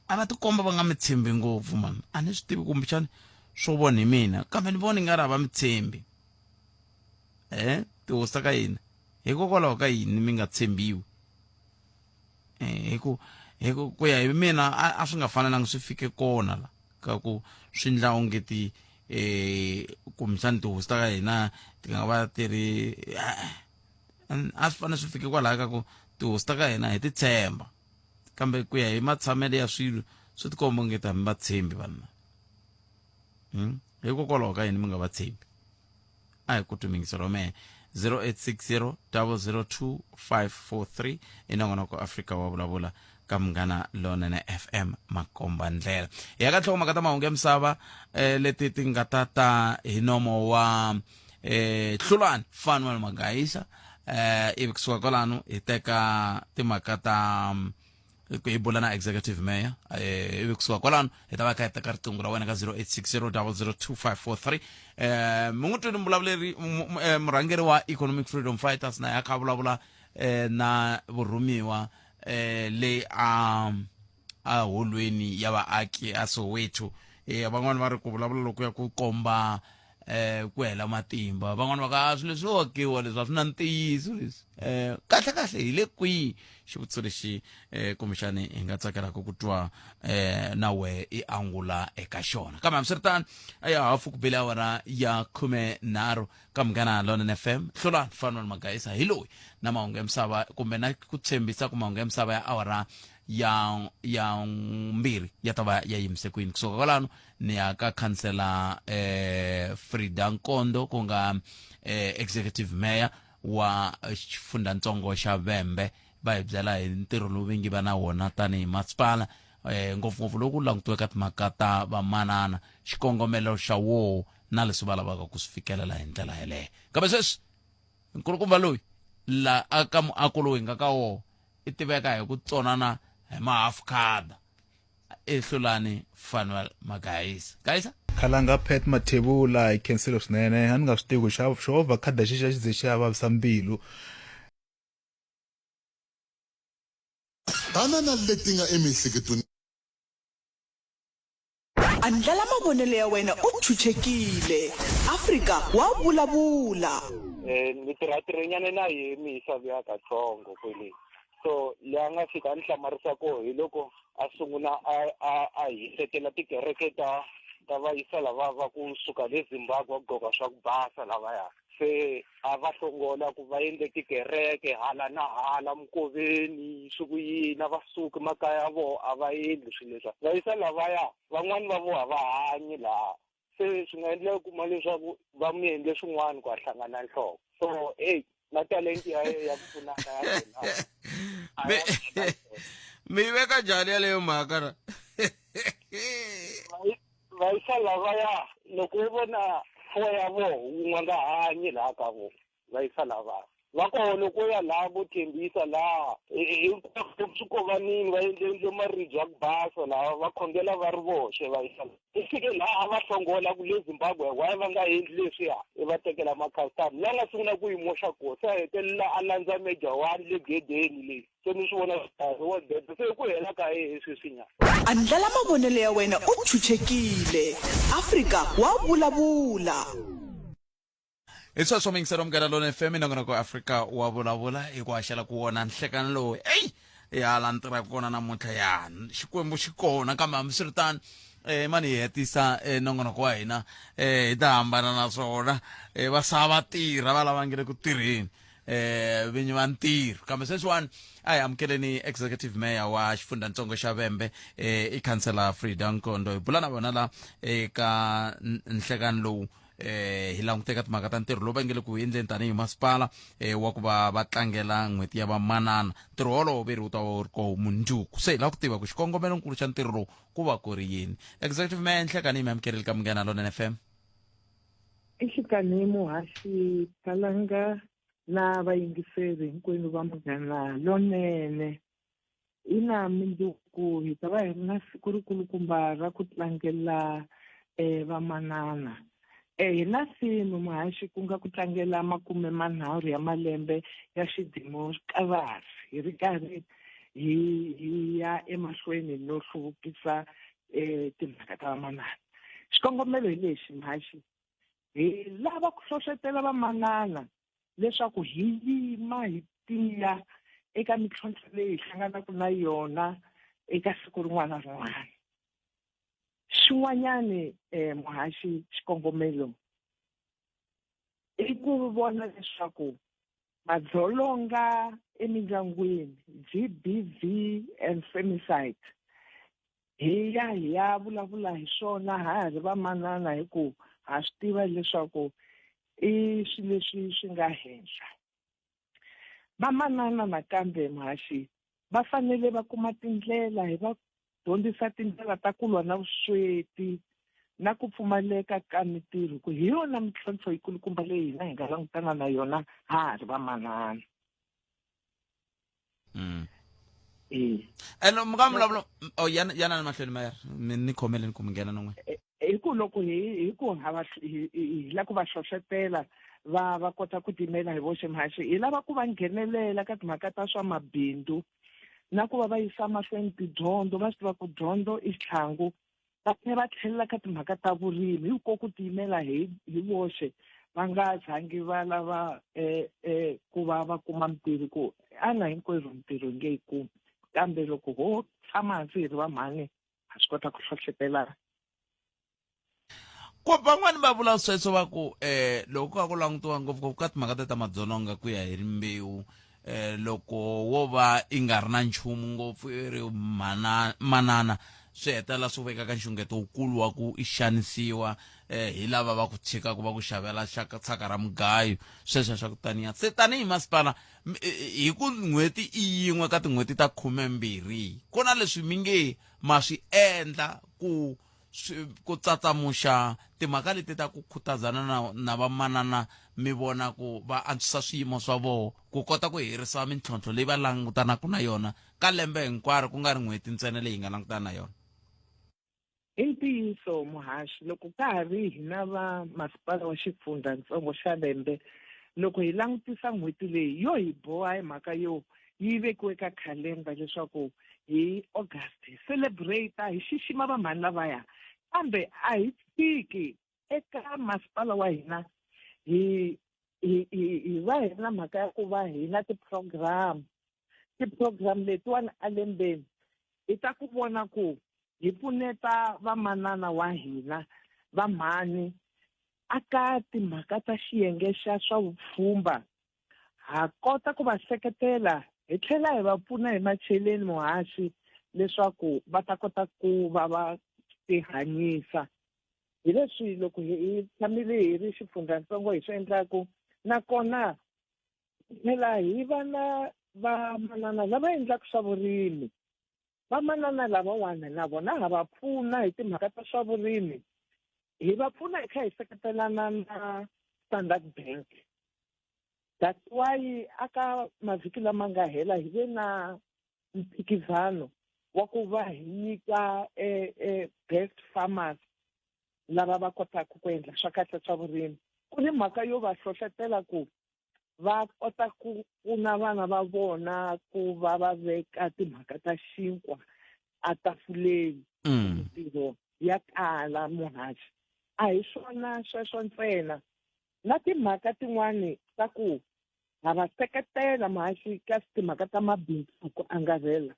a va tikomba va nga mi tshembi ngopfu mani a ni swi tivi kumbexani swo vona hi mina kambe ni vona i nga ri a va mi tshembi eh tihosi ta ka hina hikokwalaho ka yini mi nga tshembiwi eh hi ku hi ku ku ya hi mina a swi nga fanelanga swi fike kona la ka ku swi ndla onge ti eh kumbexani tihosi ta ka hina ti nga va ti ri a swi fanele swi fike kwalaya ka ku tihosi ta ka hina hi ti tshemba kambe ku ya hi matshamelo ya swilo swi tikomba onge ta mi va tshembi vanhu Hikokwalaho ka yini mi nga va tshembi a hi ku twi mingiselo mehe 0860 002 543 i nongonoko Afrika wa vulavula ka munghana lonene FM makomba ndlela hi ya ka nhlokomhaka ta mahungu ya misava eh, leti ti nga ta ta hi nomo wa eh, hlulani Fanuel Magayisa eh, ivi kusuka kwalano hi teka timhaka ta hi bula na executive mayor eh, ivi kusuka kwalano hi ta va kha hi teka riqingho ra wena ka 0860002543 eh, mi n'wi twini muvulavuleri eh, murhangeri wa economic freedom fighters na ya kha vulavula eh, na vurhumiwa eh, leyi a a holweni ya vaaki a Soweto eh, van'wani va ri ku vulavula loku ya ku komba eh ku hela matimba van'wana va ka ah, swilo leswi swo akiwa leswi a swi na ntiyiso leswi eh kahle kahle hi le kwihi xivutiso lexi eh kumbexani hi nga tsakelaka ku twa eh na wehe i angula eka xona kambe hambiswiritano a ya hafu ku bele awara ya 13 ka Munghana Lonene FM hlulani Fanuel Magayisa hi loyi na mahungu ya misava kumbe na ku tshembisa ku mahungu ya misava ya awara ya ya mbirhi ya ta va ya yimise kwini kusuka kwalano ni ya ka khansela eh, Frida Nkondo ku nga eh, executive mayor wa xifundzhantsongo xa Vhembe va hi byela hi ntirho lowu vingi va na wona tanihi masipala eh, ngopfungopfu loku langutiweka timhaka ta vamanana xikongomelo xa woho na leswi va lavaka ku swi fikelela hi ndlela yeleyo kambe sweswi nkulukumba loyi la aka muako lowu hi nga ka woho i tiveka hi ku tsonana hi mahafu khada ehlulani fanuel magayisa gayisa
khalanga Pat Mathebula hi khensile swinene a ni nga swi tivi ku xa xo va khada xi xa xi ze xi ya vavisa mbilu
Tana na leti nga emiehleketweni.
Andlala mavonelo ya wena u chuchekile. Afrika wa vulavula.
Eh, ni tirha tirhenyana na yemi hi savuya katsongo kwele so leyi a nga fika a ni hlamarisa koho hi loko a sungula a a a hisekela tikereke ta ta vayisa lava va kusuka le Zimbabwe va gqoka swa ku basa lavaya se a va hlongola ku va endle tikereke hala na hala mukoveni swi ku yini a va suki makaya ya voho a va endli swilo leswiya va yisa lavaya van'wani va voho a va hanyi laha se swi nga endleka kuma leswaku va mi endle swin'wana ku a hlangana nhloko so eyi na talenti ya ya ku pfunana ya yena
mi yi veka njhani yaleyo mhaka ra
Vayisa lavaya loko wo vona four ya voho wun'we a nga hanyi laha ka vo vayisa lavaya va koho loko wo ya laha vo thembisa laha hinkwako swikovanini va endle endle maribye ya ku basa laha va khongela va ri voxe vayisa i fike laha a va hlongola ku le Zimbabwe why va nga endli leswiya i va tekela ma-customer la nga sungula ku yi moxa koho se a hetelela a landza major one le gedeni leyi se ni swi vona nkarhi wo deda se ku hela ka yehe sweswinyana.
Andlala mavonelo ya wena u chuchekile. Afrika wa vulavula.
Hi sweswo muyingiseri wa Munghana Lonene FM nongonoko wa Afrika wa vulavula hi ku haxela ku wona nhlekani lowu eyi ya la ni tirhaka kona namuntlha ya Xikwembu xi kona kambe hambiswiritano eh mani hi hetisa eh, nongonoko wa hina eh hi ta hambana na swona eh va sava tirha va lava nge le ku tirheni eh vinyi va ntirho kambe sweswiwani a hi amukeleni executive mayor wa xifundzhantsongo xa vembe eh i khansela Frida Nkondo hi bula na vona la eka nhlekani lowu eh hi languteka timhaka ta ntirho lowu va nge le ku endleni tanihi masipala eh wa ku va va tlangela n'hweti ya vamanana ntirho wolowo ve ri wu ta va wu ri koho mundzuku se hi lava ku tiva ku xikongomelonkulu xa ntirho lowu ku va ku ri yini executive mayor nhlekani yi mi amukerile ka Munghana Lonene FM
Exikanhi muhaxi Khalanga na vayingiseri hinkwenu va Munghana Lonene. Ina, mindzuku hi ta va hi ri na siku rikulukumba ra ku tlangela vamanana. Hi na theme muhaxi ku nga ku tlangela makume manharhu ya malembe ya xidimokirasi hi ri karhi hi hi ya emahlweni no hluvukisa timhaka ta vamanana. Xikongomelo hi lexi, mhaxi, hi lava ku hlohlotela vamanana leswaku hi yima hi tiya eka mintlhontlho leyi hi hlanganaka na yona eka siku rin'wana na rin'wana. Xin'wanyani um muhaxi xikongomelo i ku vona leswaku madzolonga emindyangwini, GBV and femicide, hi ya hi ya vulavula hi swona ha ha ri vamanana hi ku ha swi tiva leswaku i swilo leswi swi nga henhla. Vamanana nakambe muhaxi va fanele va kuma tindlela hi va dyondzisa tindlela ta ku lwa na vusweti na ku pfumaleka ka mitirho ku hi yona mintlhontlho yikulukumba leyi hina hi nga langutana na yona ha ha ri vamanana.
Eh. And mi nga vulavula oh yana yana mahlweni mayor mi ni khomeleni ku mi nghena non'we.
Eh, hi ku loko hi hi ku ha va hi la ku va hlohlotela va va kota ku timela hi voxe mhaxi hi lava ku va nghenelela ka timhaka ta swa mabindzu na ku va va yisa mahlweni tidyondzo va swi tiva ku dyondzo i xitlhangu. Va tlhela va tlhelela ka timhaka ta vurimi hi ko ku tiyimela hi hi voxe va nga zangi va lava um ku va va kuma mintirho ku ana hinkwerhu mintirho hi nge yi kumi kambe loko ho tshama hansi hi ri va mhani ha swi kota ku hlohletelana.
Ku van'wani va vula sweswo va ku um loko ka ku langutiwa ngopfungopfu ka timhaka ta ta madzolonga ku ya hi rimbewu um loko wo va i nga ri na nchumu ngopfu i ri mana manana swi hetelela swi veka ka nxungeto wukulu wa ku i xanisiwa um hi lava va ku tshikaka va ku xavela xaka tshaka ra mugayo sweswo swa ku taniya se tanihi masipala hi ku n'hweti i yin'we ka tin'hweti ta khumembirhi ku na leswi mi nge ma swi endla ku swi ku tsatsamuxa timhaka leti ta ku khutazana na, na vamanana mi vona ku va antswisa swiyimo swa voho ku kota ku herisa mintlhontlho leyi va langutanaka na yona ka lembe hinkwaro ku nga ri n'hweti ntsena leyi hi nga langutana na yona.
I ntiyiso muhaxi, loko ka ha ri hina va masipala wa xifundzatsongo xa Vhembe, loko hi langutisa n'hweti leyi yo hi boha hi mhaka yo yi vekiwe ka khalenda leswaku hi August hi celebrate hi xixima vamhani lavaya kambe a hi tshiki eka masipala wa hina hi hi hi hi va hi ri na mhaka ya ku va hi na ti-program ti-program letiwani elembeni i ta ku vona ku hi pfuneta vamanana wa hina vamhani aka timhaka ta xiyenge xa swa vupfhumba ha kota ku va seketela hi tlhela hi va pfuna hi macheleni muhaxi leswaku va ta kota ku va va tihanyisa hi leswi loko hi tshamile hi ri xifundzatsongo hi swi endlaku nakona tlhela hi va na vamanana lava endlaka swa vurimi vamanana lavawani na vona ha va pfuna hi timhaka ta swa vurimi hi va pfuna hi kha hi seketelana na Standard Bank that's why aka mavhiki lama nga hela hi ve na mphikizano wa ku va hi nyika best farmers lava va kotaka ku endla swa kahle swa vurimi ku ni mhaka yo va hlohletela ku va kota ku pfuna vana va vona ku va va veka timhaka ta xinkwa etafuleni mintirho ya kala muhaxi a hi swona sweswo ntsena na timhaka tin'wani ta ku ha va seketela muhaxi ka timhaka ta mabindzu ku angarhela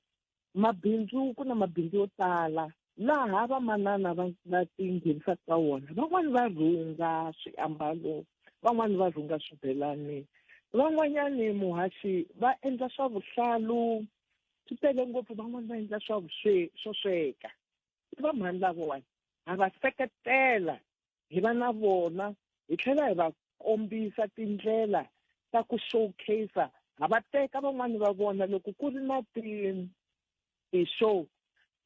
mabindzu ku na mabindzu yo tala laha vamanana va va tinghenisaka ka wona van'wani va rhunga swiambalo van'wani va rhunga swibelani van'wanyani muhaxi va endla swa vuhlalu swi tele ngopfu van'wani va endla swa vuswe swo sweka i va mhani lavawani ha va seketela hi va na vona hi tlhela hi va kombisa tindlela ta ku showcase ha va teka van'wani va vona loko ku ri na ti ti-show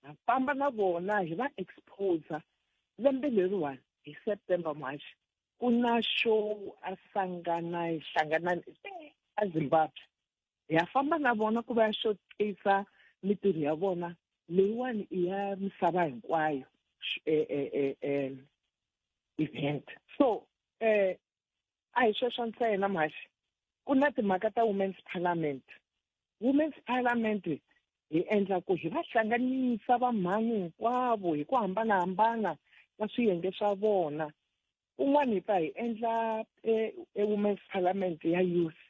ha famba na vona hi va expose lembe leriwani hi September March ku na show a sangana hlanganani a Zimbabwe hi ya famba na vona ku va ya showcase mitirho ya vona leyiwani i ya misava hinkwayo event so a hi sweswo ntsena mhaxi ku na timhaka ta women's parliament women's parliament hi endla ku hi va hlanganisa vamhani hinkwavo hi ku hambanahambana ka swiyenge swa vona kun'wana hi ta hi endla e, e women's parliament ya youth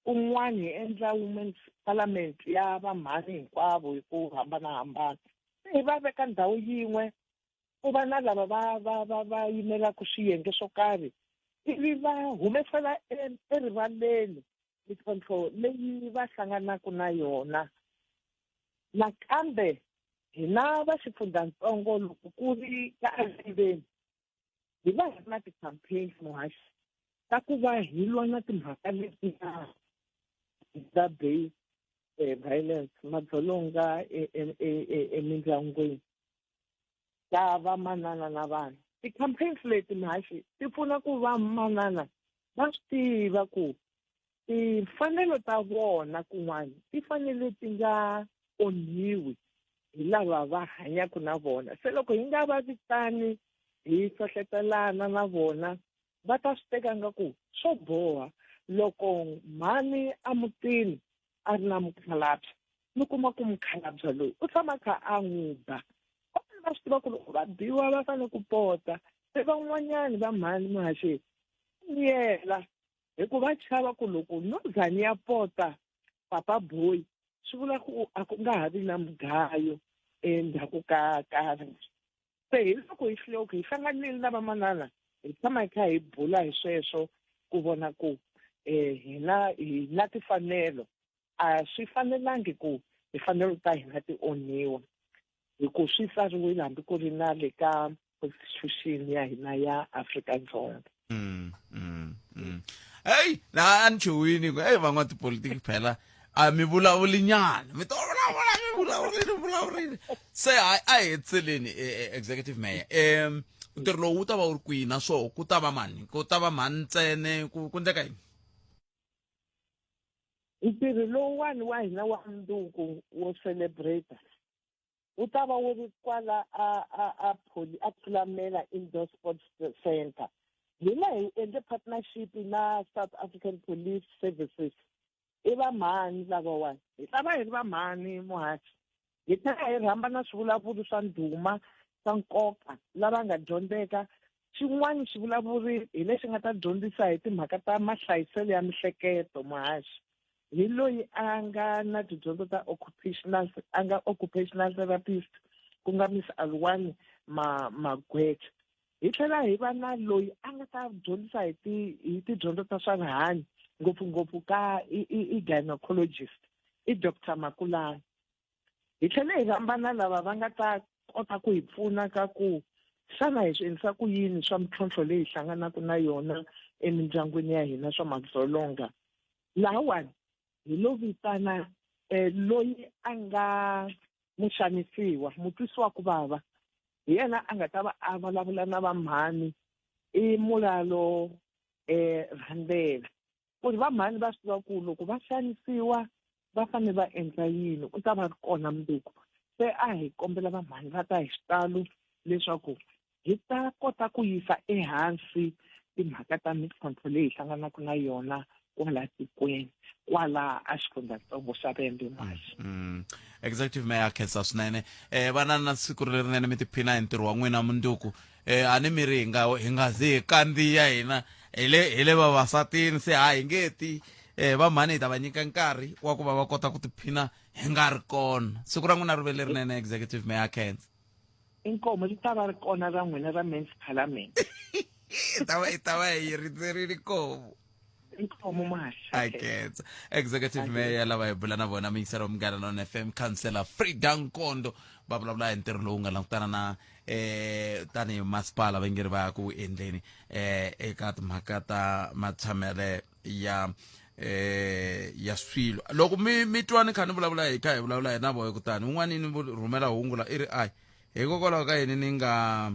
kun'wana hi endla women's parliament ya vamhani hinkwavo hi ku hambanahambana hi va veka ndhawu yin'we ku va na lava va va va va yimelaka swiyenge swo karhi ivi va humesela erivaleni mintlhontlho leyi va hlanganaka na yona nakambe hina va xifundzatsongo loko ku ri ka elembeni hi va hi ri na ti-campaigns muhaxi ta ku va hi lwa na timhaka leti ta based violence madzolonga emindyangwini ta vamanana na vana ti-campaigns leti muhaxi ti pfuna ku vamanana va swi tiva ku timfanelo ta vona kun'wana ti fanele ti nga onhiwi hi lava va hanyaka na vona se loko hi nga va vitani hi hlohletelana na vona va ta swi teka nga ku swo boha loko mhani emutini a ri na mukhalabye mi kuma ku mukhalabye loyi u tshama kha a n'wi ba Van'wanyana va swi tiva ku loko va biwa va fanele ku pota. Se van'wanyani va mhani muhaxi miyela hi ku va chava ku loko no za ni ya pota papa boy swi vula ku a ku nga ha vi na mugayo endzhaku ka ka se hi loko hi loko hi hlanganile na vamanana hi tshama hi kha hi bula hi sweswo ku vona ku um hina hi na timfanelo a swi fanelangi ku timfanelo ta hina ti onhiwa hi ku swi tsariwile hambi ku ri na le ka constitution ya hina ya Afrika-Dzonga.
Heyi na a ni chuhwini ku eyi van'watipolitiki phela a mi vulavuli nyana mi to vulavula mi vulavurile vulavurile se a a hi hetiseleni eh, eh, executive mayor um ntirho lowu wu ta va wu ri kwihi naswona ku ta va mani ku ta va mhani ntsene ku ku ndleka yini
Ntirho lowuwani wa hina wa mundzuku wo celebrate wu ta va wu ri kwala a a a Poly a Thulamela Indoor Sports Centre. Hina hi endle partnership na South African Police Services. I va mhani lavawani? Hi ta va hi ri va mhani muhaxi? Hi tlhela hi rhamba na swivulavuri swa ndhuma swa nkoka lava nga dyondzeka. Xin'wana xivulavuri hi lexi nga ta dyondzisa hi timhaka ta mahlayiselo ya mihleketo muhaxi. Hi loyi a nga na tidyondzo ta occupational a nga occupational therapist ku nga Miss Alwani Ma Magweja. Hi tlhela hi va na loyi a nga ta dyondzisa hi ti hi tidyondzo ta swa rihanyo ngopfungopfu ka i i i gynecologist i Doctor Makulani. Hi tlhele hi rhamba na lava va nga ta kota ku hi pfuna ka ku xana hi swi endlisa ku yini swa mintlhontlho leyi hi hlanganaka na yona emindyangwini ya hina swa madzolonga. Lahawani hi lo vitana loyi a nga muxanisiwa, mutwisiwa ku vava, hi yena a nga ta va a vulavula na vamhani, i Mulalo Rhandela. Ku ri vamhani va swi tiva ku loko va xanisiwa va fanele va endla yini, u ta va ri kona mundzuku. Se a hi kombela vamhani va ta hi xitalo leswaku hi ta kota ku yisa ehansi timhaka ta mintlhontlho leyi hi hlanganaka na yona kwala tikweni kwala a xifundzhatsongo xa Vhembe Muhaxi.
Executive Mayor khensa swinene. Eh vana na siku lerinene mi tiphina hi ntirho wa n'wina mundzuku. Eh a ni mi ri hi nga hi nga zi hi kandziya hina hi le hi le vavasatini se ha hi nge ti eh va mhani hi ta va nyika nkarhi wa ku va va kota ku tiphina hi nga ri kona. Siku ra n'wina ri ve lerinene Executive Mayor khensa.
Inkomo ri ta va ri kona ra n'wina ra Men's Parliament.
I ta va i ta va hi rindzerile inkomu.
Inkomo muhaxi.
A khensa. Executive Mayor lava hi bula na vona muyingiseri wa Munghana Lonene FM Councillor Frida Nkondo va vulavula hi ntirho lowu nga langutana na eh tanihi masipala va nge ri va ya ku endleni eh eka timhaka ta matshamele ya eh ya swilo loko mi mi twa ni kha ni vulavula hi kha hi vulavula hi na voho kutani un'wana ni rhumela hungu la i ri ai hikokwalaho ka yini ni nga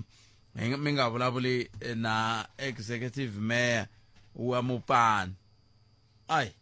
mi nga vulavuli na executive mayor wa mupani ai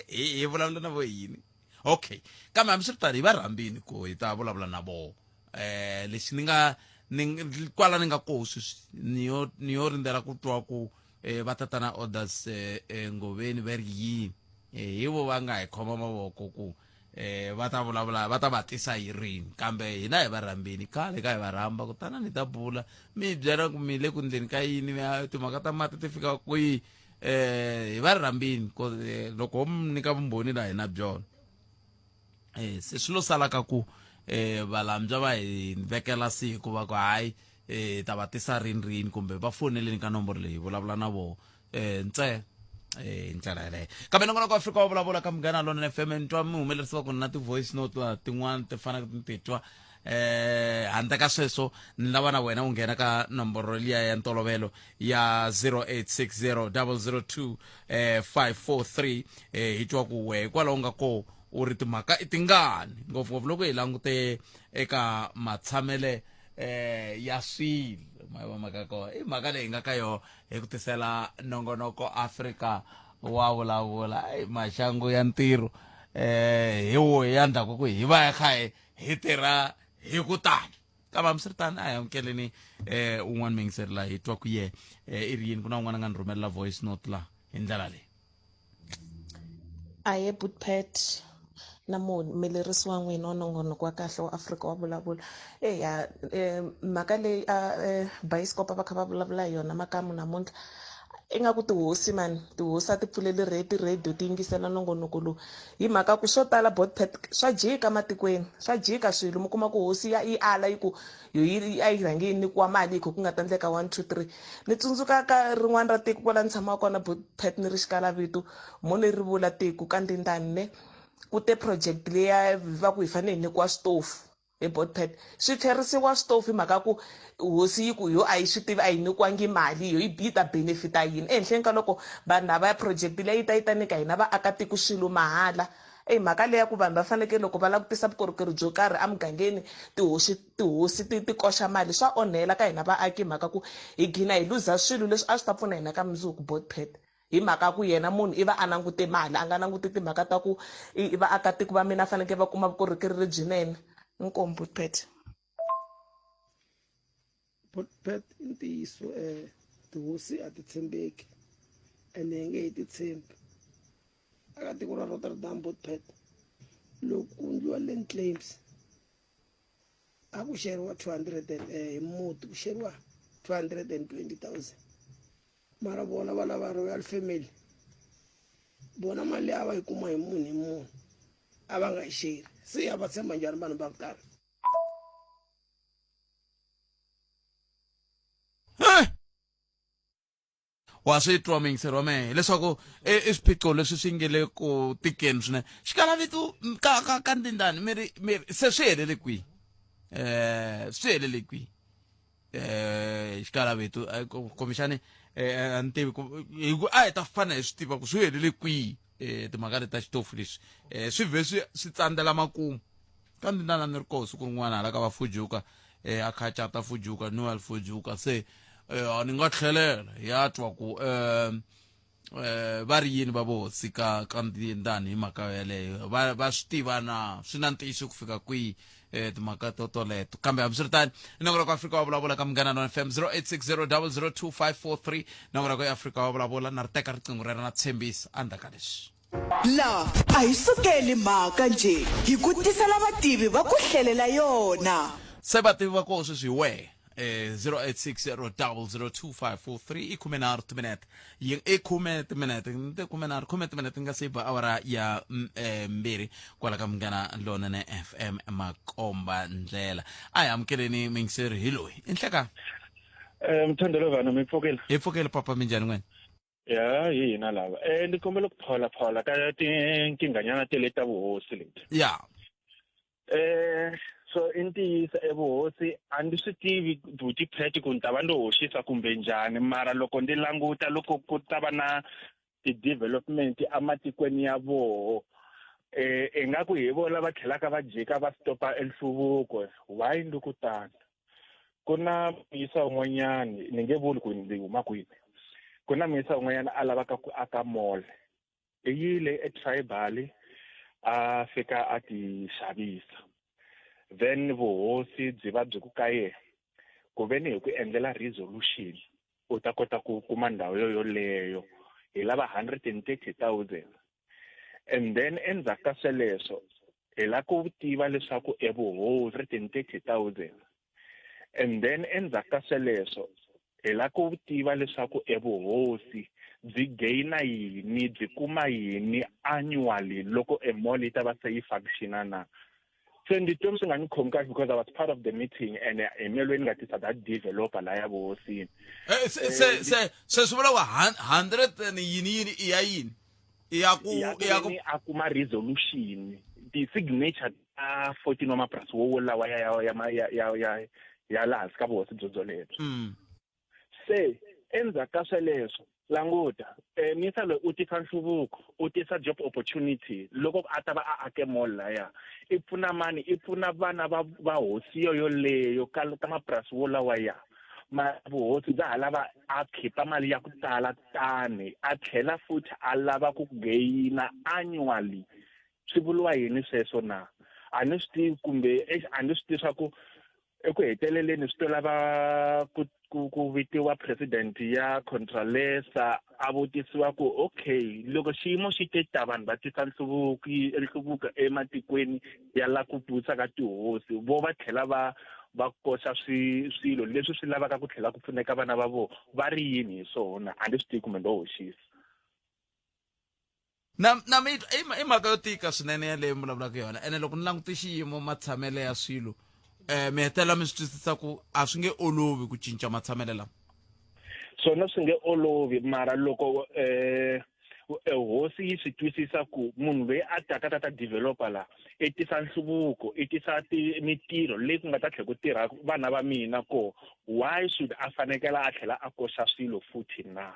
hi hi vulavula na vo yini okay kambe hambiswiritano hi va rhambini ku hi ta vulavula na voho eh lexi ni nga ni kwala ni nga koho sweswi ni yo ni yo rindzela ku twa ku eh, va tatana orders eh, eh, ngoveni va ri yini eh, hi vo va nga hi khoma mavoko ku eh, va ta vulavula va ta va tisa hi rini kambe hina hi va rhambini khale ka hi va rhamba kutana ni ta bula mi hi byela ku mi le ku ndleni ka yini timhaka ta mati ti fika kwihi eh hi va rhambini ko eh, loko ho mi nyika vumbhoni laha hi na byona eh se swi lo sala ka ku eh valambya va hi vekela siku va ku hayi eh ta va tisa rini rini kumbe va foneleni ka nomboro leyi vulavula na vona eh ntsena eh hi ndlela yeleyo kambe nongonoko wa afrika wa vulavula ka munghana lona fm ni twa mi humelerisiwa ku na ti-voice note la tin'wana ti fanaka ti titwa eh handle ka sweswo ni lava na wena u nghena ka nomboro liya ya ntolovelo ya 0860 002 eh 543 eh hi twa ku wehe kwalaho nga ko u ri timhaka i tingani ngopfungopfu loko hi langute eka matshamele eh ya swilo ma va mhaka kona i mhaka leyi nga ka yona hi ku tisela nongonoko Afrika wa vulavula ai maxangu ya ntirho eh hi wo ya ndzhaku ku hi va kha hi hi tirha hi ku tani kambe hambiswiritano a hi amukeleni eh un'wana muyingiseri la hi twa ku ye eh, i ri yini ku na un'wana a nga ni rhumelela voice note la hi ndlela leyi
Aye Bootpet. na muhumelerisi wa n'wina wa nongonoko wa kahle wa Afrika wa vulavula. Eya mhaka leyi a bayisikopo va kha va vulavula hi yona makamu namuntlha ingaku tihosi mani tihosi a ti pfuleli ti-radio ti yingisela nongonoko lowu hi mhaka ku swo tala botpet swa jika matikweni swa jika swilo mi kuma ku hosi ya yi ala yi ku yo yi a yi rhange yi nyikiwa mali hi ku ku nga ta endleka 1 2 3 ni tsundzuka ka rin'wana ra tiko kwala ni tshamaka kona botpet ni ri xikalavito mo ni ri vula tiko ka ndindani ne ku te project leya va ku hi fanele hi nyikiwa switofu hi botpet swi tlherisiwa switofu hi mhaka ku hosi yi ku yo a yi swi tivi a yi nyikiwangi mali yo yi ta benefita yini ehenhleni ka loko vanhu lava ya project leyi yi ta yi ta nyika hina vaakatiko swilo mahala eyi mhaka leya ku vanhu va fanekele loko va lava ku tisa vukorhokeri byo karhi emugangeni tihosi tihosi ti ti koxa mali swa onhela ka hina vaaki hi mhaka ku hi gina hi luza swilo leswi a swi ta pfuna hina ka mundzuku botpet hi mhaka ku yena munhu i va a langute mali a nga languti timhaka ta ku i vaakatiko va mina fanekele va kuma vukorhokeri lebyinene. Inkomu Botpet.
Botpet i ntiyiso um tihosi a ti tshembeki ene hi nge he ti tshembi aka tiko ra Rotterdam Botpet loko ku endliwa land claims a ku xeriwa 200 and hi muti ku xeriwa 220 000 mara vona va lava royal family vona mali leyi a va yi kuma hi munhu hi munhu a va nga yi xeri se a va tshemba njhani vanhu va ku tala
Wa swi twa muyingiseri wa mehe leswaku i swiphiqo leswi swi nge le ku tikeni swinene xikalavito ka ka ka ndindani mi ri mi ri se swi helele kwihi um swi helele kwihi um xikalavito kumbexani um a ni tivi ku hi ku a hi ta fanele hi swi tiva ku swi helele kwihi um timhaka leti ta xitofu leswi um swi vhe swi swi tsandzela makumu ka ndindana ni ri koho siku rin'wana hala ka va fujuka um a kha cata fujuka noel fujuka se um ni nga tlhelela hi ya twa ku um va ri yini va vohosi ka ka ndindani hi mhaka yeleyo va va swi tiva na swi na ntiyiso ku fika kwihi eh timhaka to toleto kambe hambiswiritano i nongonoko wa afrika wa vulavula ka munghana non fm 0860002543 nongonoko ya afrika wa vulavula na ri teka riqingho rero na tshembisa endzhaku ka leswi
La a hi sukeli mhaka njhe, hi ku tisela vativi va ku hlelela yona.
Se vativi va koho sweswi hi wehe eh 0860002543 i khumenharhu timinete yi i khume timinete ni te khumenharhu khume timinete nga se ba awara ya mbirhi kwala ka munghana lonene fm makomba ndlela a hi amukeleni mingiseri hi loyi i nhleka
Mthandelo vanhu mi pfukile
hi pfukile papa minjhani n'wena
Ya hi hina lava. Ni kombela ku phola phola ka tinkinghanyana tele ta vuhosi leti.
Ya.
So i ntiyiso evuhosi a ndzi swi tivi buti Pat ku ni ta va ndo hoxisa kumbe njhani mara loko ndzi languta loko ku ta va na ti-development ematikweni ya voho ingaku hi vona va tlhelaka va jika va stopa enhluvuko why ni ku tano ku na muyisa un'wanyani ni nge vuli ku ndzi huma kwini ku na muyisa un'wanyana a lavaka ku aka mall i yile etribal a fika a ti xavisa then vuhosi byi va byi ku ka yena ku ve ni hi ku endlela resolution u ta kota ku kuma ndhawu yo yoleyo hi lava 130 000 and then endzhaku ka sweleswo hi la ku tiva leswaku evuhosi 130 000 and then endzhaku ka sweleswo hi la ku tiva leswaku evuhosi byi gaina yini byi kuma yini annually loko e mall yi ta va se yi functiona na se ndzi twe swi nga ni khomi kahle because I was part of the meeting and hi mina loyi ni nga tisa that developer laya vuhosini
se se se se swi vula ku 100 and yini yini i ya yini i ya ku
i ya ku a kuma resolution ti-signature ta 14 wa mapurasi wo lawa ya ya ya ya ya ya laha hansi ka vuhosi byo byolebyo se endzhaku ka sweleswo languta misa loyi u tisa nhluvuko u tisa job opportunity loko a ta va a ake mall laya i pfuna mani i pfuna vana va va hosi yo yoleyo ka ka mapurasi wo lawa ya ma vuhosi bya ha lava a khipa mali ya ku tala tani a tlhela futhi a lava ku gaina annually swi vuriwa yini sweswo na a ni swi tivi kumbe a ni swi tivi swa ku Eku heteleleni swi to lava ku ku ku vitiwa president ya Contralesa a vutisiwa ku okay loko xiyimo xi te ta vanhu va tisa nhluvuko nhluvuko ematikweni ya la ku busaka tihosi vo va tlhela va va koxa swi swilo leswi swi lavaka ku tlhela ku pfuneka vana va vona va ri yini hi swona a ndzi swi tivi kumbe ndo hoxisa
na na mi i mhaka yo tika swinene yaleyo mi vulavulaka yona ene loko ni langute xiyimo matshamele ya swilo um mi hetelela mi swi twisisa ku a swi nge olovi ku cinca matshamele lama
swona swi nge olovi mara loko um hosi yi swi twisisa ku munhu loyi a taka ta ta developer la i tisa nhluvuko i tisa mitirho leyi ku nga ta tlhela ku tirha vana va mina ko why should a fanekela a tlhela a koxa swilo futhi na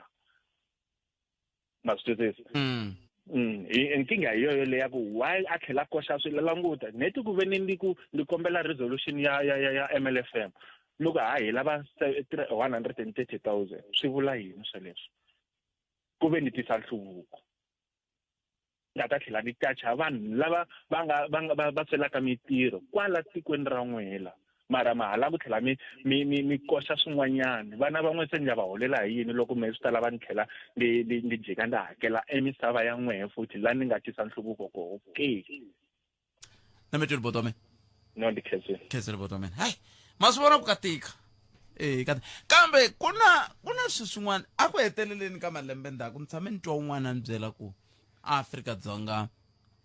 ma swi twisisa mm. Mm, nkingha hi yoyo leya ku why a tlhela a koxa swilo languta neti ku ve ni ni ku ni kombela resolution ya ya ya ya MLFM loko ha hi lava 130,000 swi vula yini sweleswo ku ve ni tisa nhluvuko nga ta tlhela ni tacha vanhu lava va nga va nga va swelaka mitirho kwala tikweni ra n'wela mara ma ha lava ku tlhela mi mi mi mi koxa swin'wanyana vana van'we se ni ya va holela hi yini loko me swi ta lava ni tlhela ni ni ni jika ni hakela emisava ya n'wehe futhi laha ni nga tisa nhluvuko koho ke
na mi twile boto wa mina
no ndi khensile
khensile boto wa mina hayi ma swi vona ku ka tika e ka kambe ku na ku na swilo swin'wana a ku heteleleni ka malembe ndzhaku ni tshame ni twa un'wana a ni byela ku Afrika-Dzonga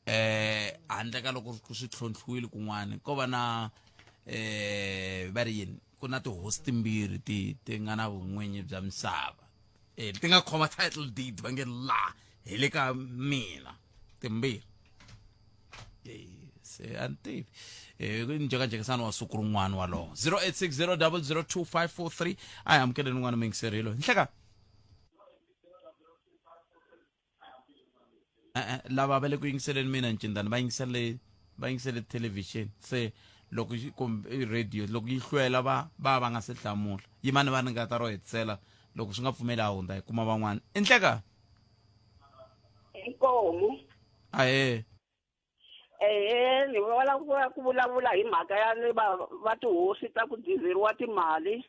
eh handle ka loko ku swi tlhontlhiwile kun'wana ko va na eh va ri yini ku na tihosi timbirhi ti ti nga na vun'winyi bya misava eh ti nga khoma title deed va nge la hi le ka mina timbirhi eh se a ni tivi eh ku njhekanjhekisano wa siku rin'wana walowo 0860 002543 a hi amukeleni un'wana muyingiseri nhleka e-e lava va le ku yingiseleni mina ncindani va yingisele va yingisele thelevhixini se loko kumbe radio loko yi hlwela va va va nga se hlamula yimani va ni nga ta ro hetisela loko swi nga pfumeli a hundza hi kuma van'wana i nhleka
inkomu
ahee
ehe ni vula ku vulavula hi mhaka ya ni va va tihosi ta ku dizeriwa timali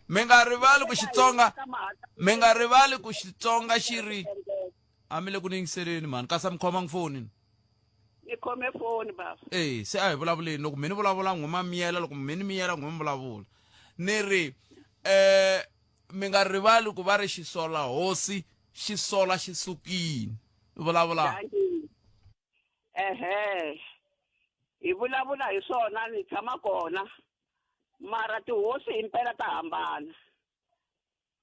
mi nga rivali ku xitsonga mi nga rivali ku xitsonga xi ri a mi le ku ni yingiseleni mhani kasi a mi khomangi foni
ni khome foni baba
e se a hi vulavuleni loko mi ni vulavula n'we ma miyela loko mi ni miyela n'we mi vulavula ni ri um mi nga rivali ku va ri xisola hosi xi sola xi sukile vulavula
ehe hi vulavula hi swona ni tshama kona mara tihosi himpela ta hambana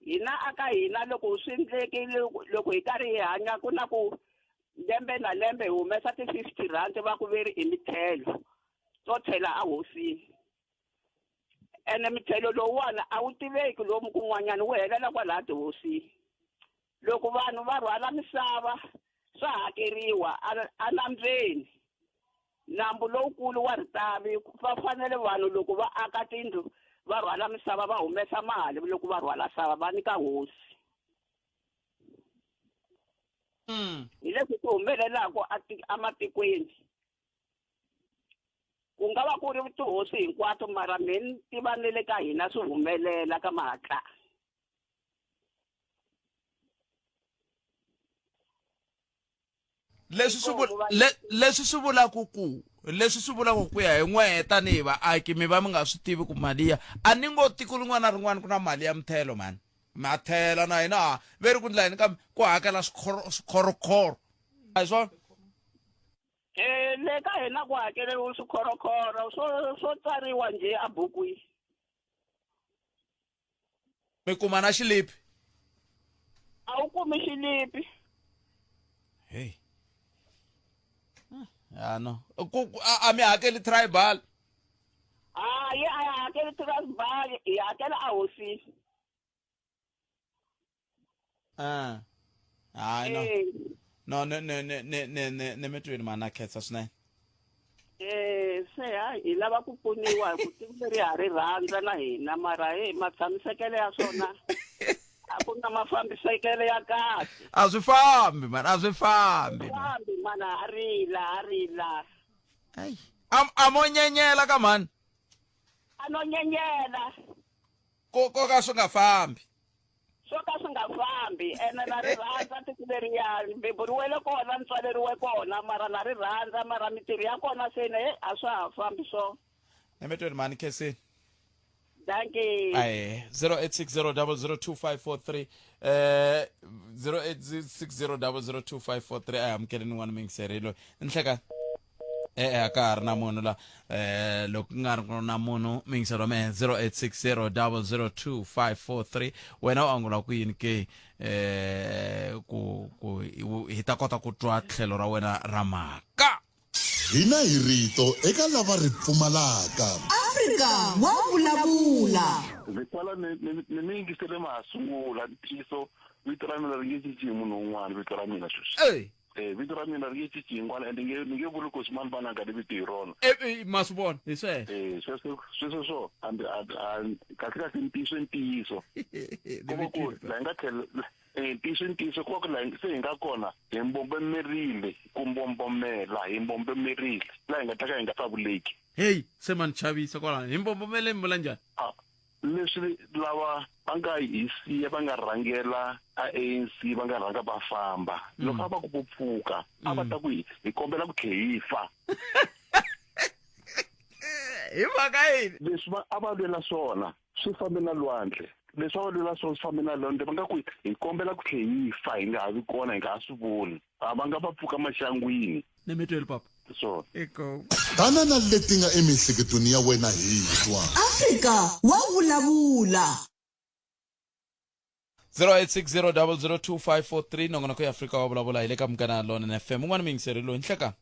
hina aka hina loko swi ndlekile loko hi karhi hi hanya ku na ku lembe na lembe hi humesa ti-fifty rand va ku veri i mithelo to tlhela ehosini ene mithelo lowuwani a wu tiveki lomu kun'wanyana wu helela kwalaha tihosini loko vanhu va rhwala misava swa hakeriwa enambyeni nambu lowukulu wa ritavi va fanele vanhu loko va aka tindlu va rhwala misava va humesa mali loko va rhwala sava va nyika hosi hi leswi swi humelelaka ematikweni ku nga va ku ri tihosi hinkwato mara me ni tiva ni le ka hina swi humelela ka mahatla
leswi swi leswi swi vulaka ku leswi swi vulaka ku ya hi n'wehe tanihi vaaki mi va mi nga swi tivi ku mali ya a ni ngo tiko rin'wana na rin'wana ku na mali ya mithelo mani ma thela na hina ha ve ri ku ndla yini kambe ku hakela swikhorokhoro a hi swona
Eh le ka hina ku hakeleriwa swikhorokhoro swo swo tsariwa njhe ebukwini.
Mi kuma na xilipi?
A wu kumi xilipi.
Hey. Ya no. Ku a, a mi hakeli tribal.
Hayi a hi hakeli tribal, hi hakela ehosini.
Ah. Hayi no. Eh. No ne ne ne ne ne ne ne mi twini mana khetsa swinene.
Eh se ha hi lava ku pfuniwa hi ku tiko leri ha ri rhandza na hina mara hey matshamisekelo ya swona a ku na mafambisekelo ya kahle.
A swi fambi man, a swi fambi.
Fambi mana ha rila ha rila.
Ai. A mo nyenyela ka mhani?
A no nyenyela.
Ko ko ka swi nga fambi.
Swo ka swi nga fambi ene na ri rhandza tiko leriya ni beburiwele kona ni tswaleriwe kona mara na ri rhandza mara mintirho ya kona se ne a swa ha fambi swona.
Emetweni mhani khensini.
Dankie.
Aye 0860002543 eh 0860002543 a hi amukeleni n'wana muyingiseri loyi nhleka e-e a ka ha ri na munhu la eh loko ku nga ri na munhu muyingiseri wa mehe 0860002543 wena u angula ku yini ke eh ku ku hi ta kota ku twa tlhelo ra wena ra mhaka
Hina hi rito eka lava ri pfumalaka.
Afrika wa vulavula.
Ndzi kwala ni ni ni mi yingisele ma ha sungula ntiyiso vito ra mina ri nge cinci hi munhu un'wana vito ra mina sweswi
Ey.
Eh vito ra mina ri nge cinci hi n'wana ende nge ni nge vuli ku ximani vana nga ni vito hi rona
Eh, eh, ma swi vona hi sweswo
Eh sweswo sweswo swo hambi kahle kahle ntiyiso i ntiyiso ko va ku la hi nga tlhela Eh, ntiyiso i ntiyiso ko va ku la se hi nga kona hi mbombomerile ku mbombomela hi mbombomerile laha hi nga ta ka hi nga hlawuleki
heyi se ma ni chavisa kwalano hi mbombomele mi vula njhani
Ah, leswi lava va nga hi siya va nga rhangela a ANC va nga rhanga va famba loko a va ku vo pfuka a va ta ku hi hi kombela ku tlhe hi fa
hi mhaka yini
leswi va a va lwela swona swi fambe na lwandle leswi a va lwela swona swi fambe na lwandle va nga ku hi kombela ku tlhe hi fa hi nga ha vi kona hi nga ha swi voni a va nga va pfuka maxangwini
ni mi tweli papa
swona
eko
Tana na leti nga emiehleketweni ya wena hi twa.
Afrika wa vulavula.
0860002543 nongonoko ya Afrika wa vulavula hi le ka Munghana Lonene FM un'wana muyingiseri loyi nhleka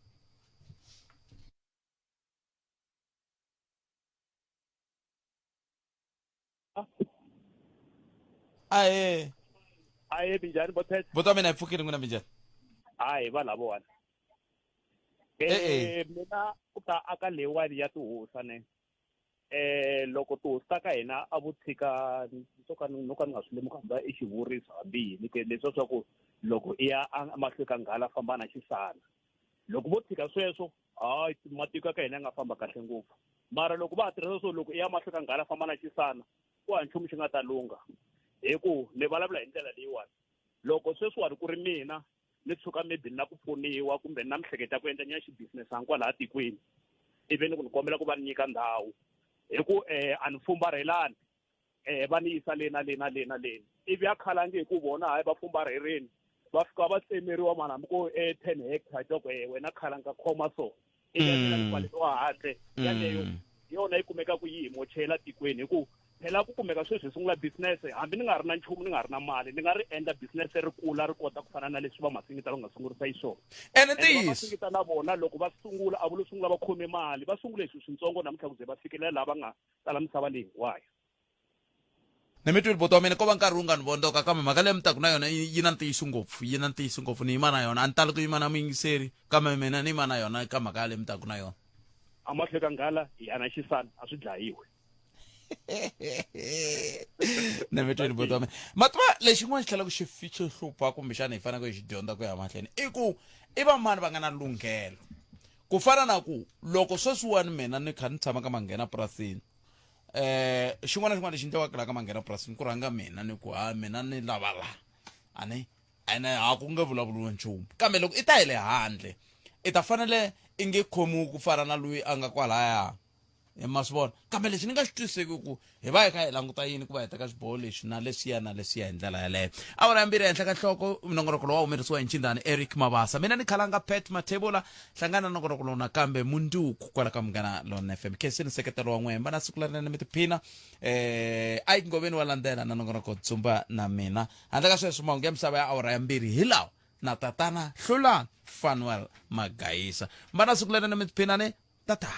ahe
ahe minjhani bothet
buti wa mina hi pfukile n'wina minjhani
hayi va lavowani
Eh,
eh mina ku ta aka leyiwani ya tihosa ne eh loko tihosi ta ka hina a vo tshika no ka no ka ni nga swi lemuka hambi i xivuriso hambi yini ke leswiya swa ku loko i ya emahlweni ka nghala famba na xisana loko vo tshika sweswo hayi matiko ya ka hina ya nga famba kahle ngopfu mara loko va ha tirhisa swo loko i ya mahlweni ka nghala famba na xisana ku ha nchumu xi nga ta lungha hi ku ni vulavula hi ndlela leyiwani loko sweswiwani ku ri mina ni tshuka maybe na ku pfuniwa kumbe na miehleketo ya ku endla nyana xibusiness kwalaha tikweni ivi ni ku ni kombela ku va ni nyika ndhawu hi ku um a ni fumbarhelani um va ni yisa le na le na le na le ivi ya khalangi hi ku vona hayi va fumbarheleni va fika va tsemeriwa mani hambi ko e 10 hectare twa ku e wena khalanga khoma so ivi ya tlhela ku pfaleriwa handle yaleyo hi yona yi kumeka ku yi hi mochela tikweni hi ku phela ku kumeka sweswi hi sungula business hambi ni nga ri na nchumu ni nga ri na mali ni nga ri endla business ri kula ri kota ku fana na leswi va Masingita va nga sungurisa xiswona
ene
Ende va
ntiyiso
Masingita na vona loko va sungula a va lo sungula va khome mali va sungule hi swilo swintsongo namuntlha ku ze va fikelela laha va nga tala misava leyi hinkwayo
ni mi twile buti wa mina ko va nkarhi wu nga ni vondzoka kambe mhaka leyi mi taku na yona yi na ntiyiso ngopfu yi na ntiyiso ngopfu ni yima na yona a ni tali ku yima na muyingiseri kambe mina ni yima na yona ka mhaka yaleyi mi taku na yona
amahlweni ka nghala hi ana xisana a swi dlayiwe
ni mi twile buti wa mina ma tiva lexin'wana xi tlhelaka xi xi hlupha kumbexana hi faneleke hi xi dyondza ku ya mahlweni i ku i va mani va nga na lunghelo ku fana na ku loko sweswiwani mina ni kha ni tshama ka manghena purasini eh xin'wana na xin'wana lexi endliwaka la ka manghena purasini ku rhanga mina ni ku ha mina ni lava la ani ene ha ku nge vulavuriwi nchumu kambe loko i ta hi le handle i ta fanele i nge khomiwi ku fana na loyi a nga kwalaya ma swi vona kambe lexi ni nga xi twiseki ku hi va hi kha hi languta yini ku va hi teka xiboho lexi na leswiya na leswiya hi ndlela yaleyo awara ya mbirhi ehenhla ka nhloko nongonoko lowu wa humelerisiwa hi nchindani eric mabasa mina ni khalanga pet mathebula hlangana na nongonoko lowu nakambe munduku kwala ka munghana lon fm khensini nseketelo wa n'wemba na siku lerinene mi tiphina eh ike ngoveni wa landzela na nongonoko dzumba na mina handle ka sweswo mahungu ya misava ya awara ya mbirhi hi lawa na tatana hlulani fanuel magayisa mbana siku lerinene mi tiphina ni tata.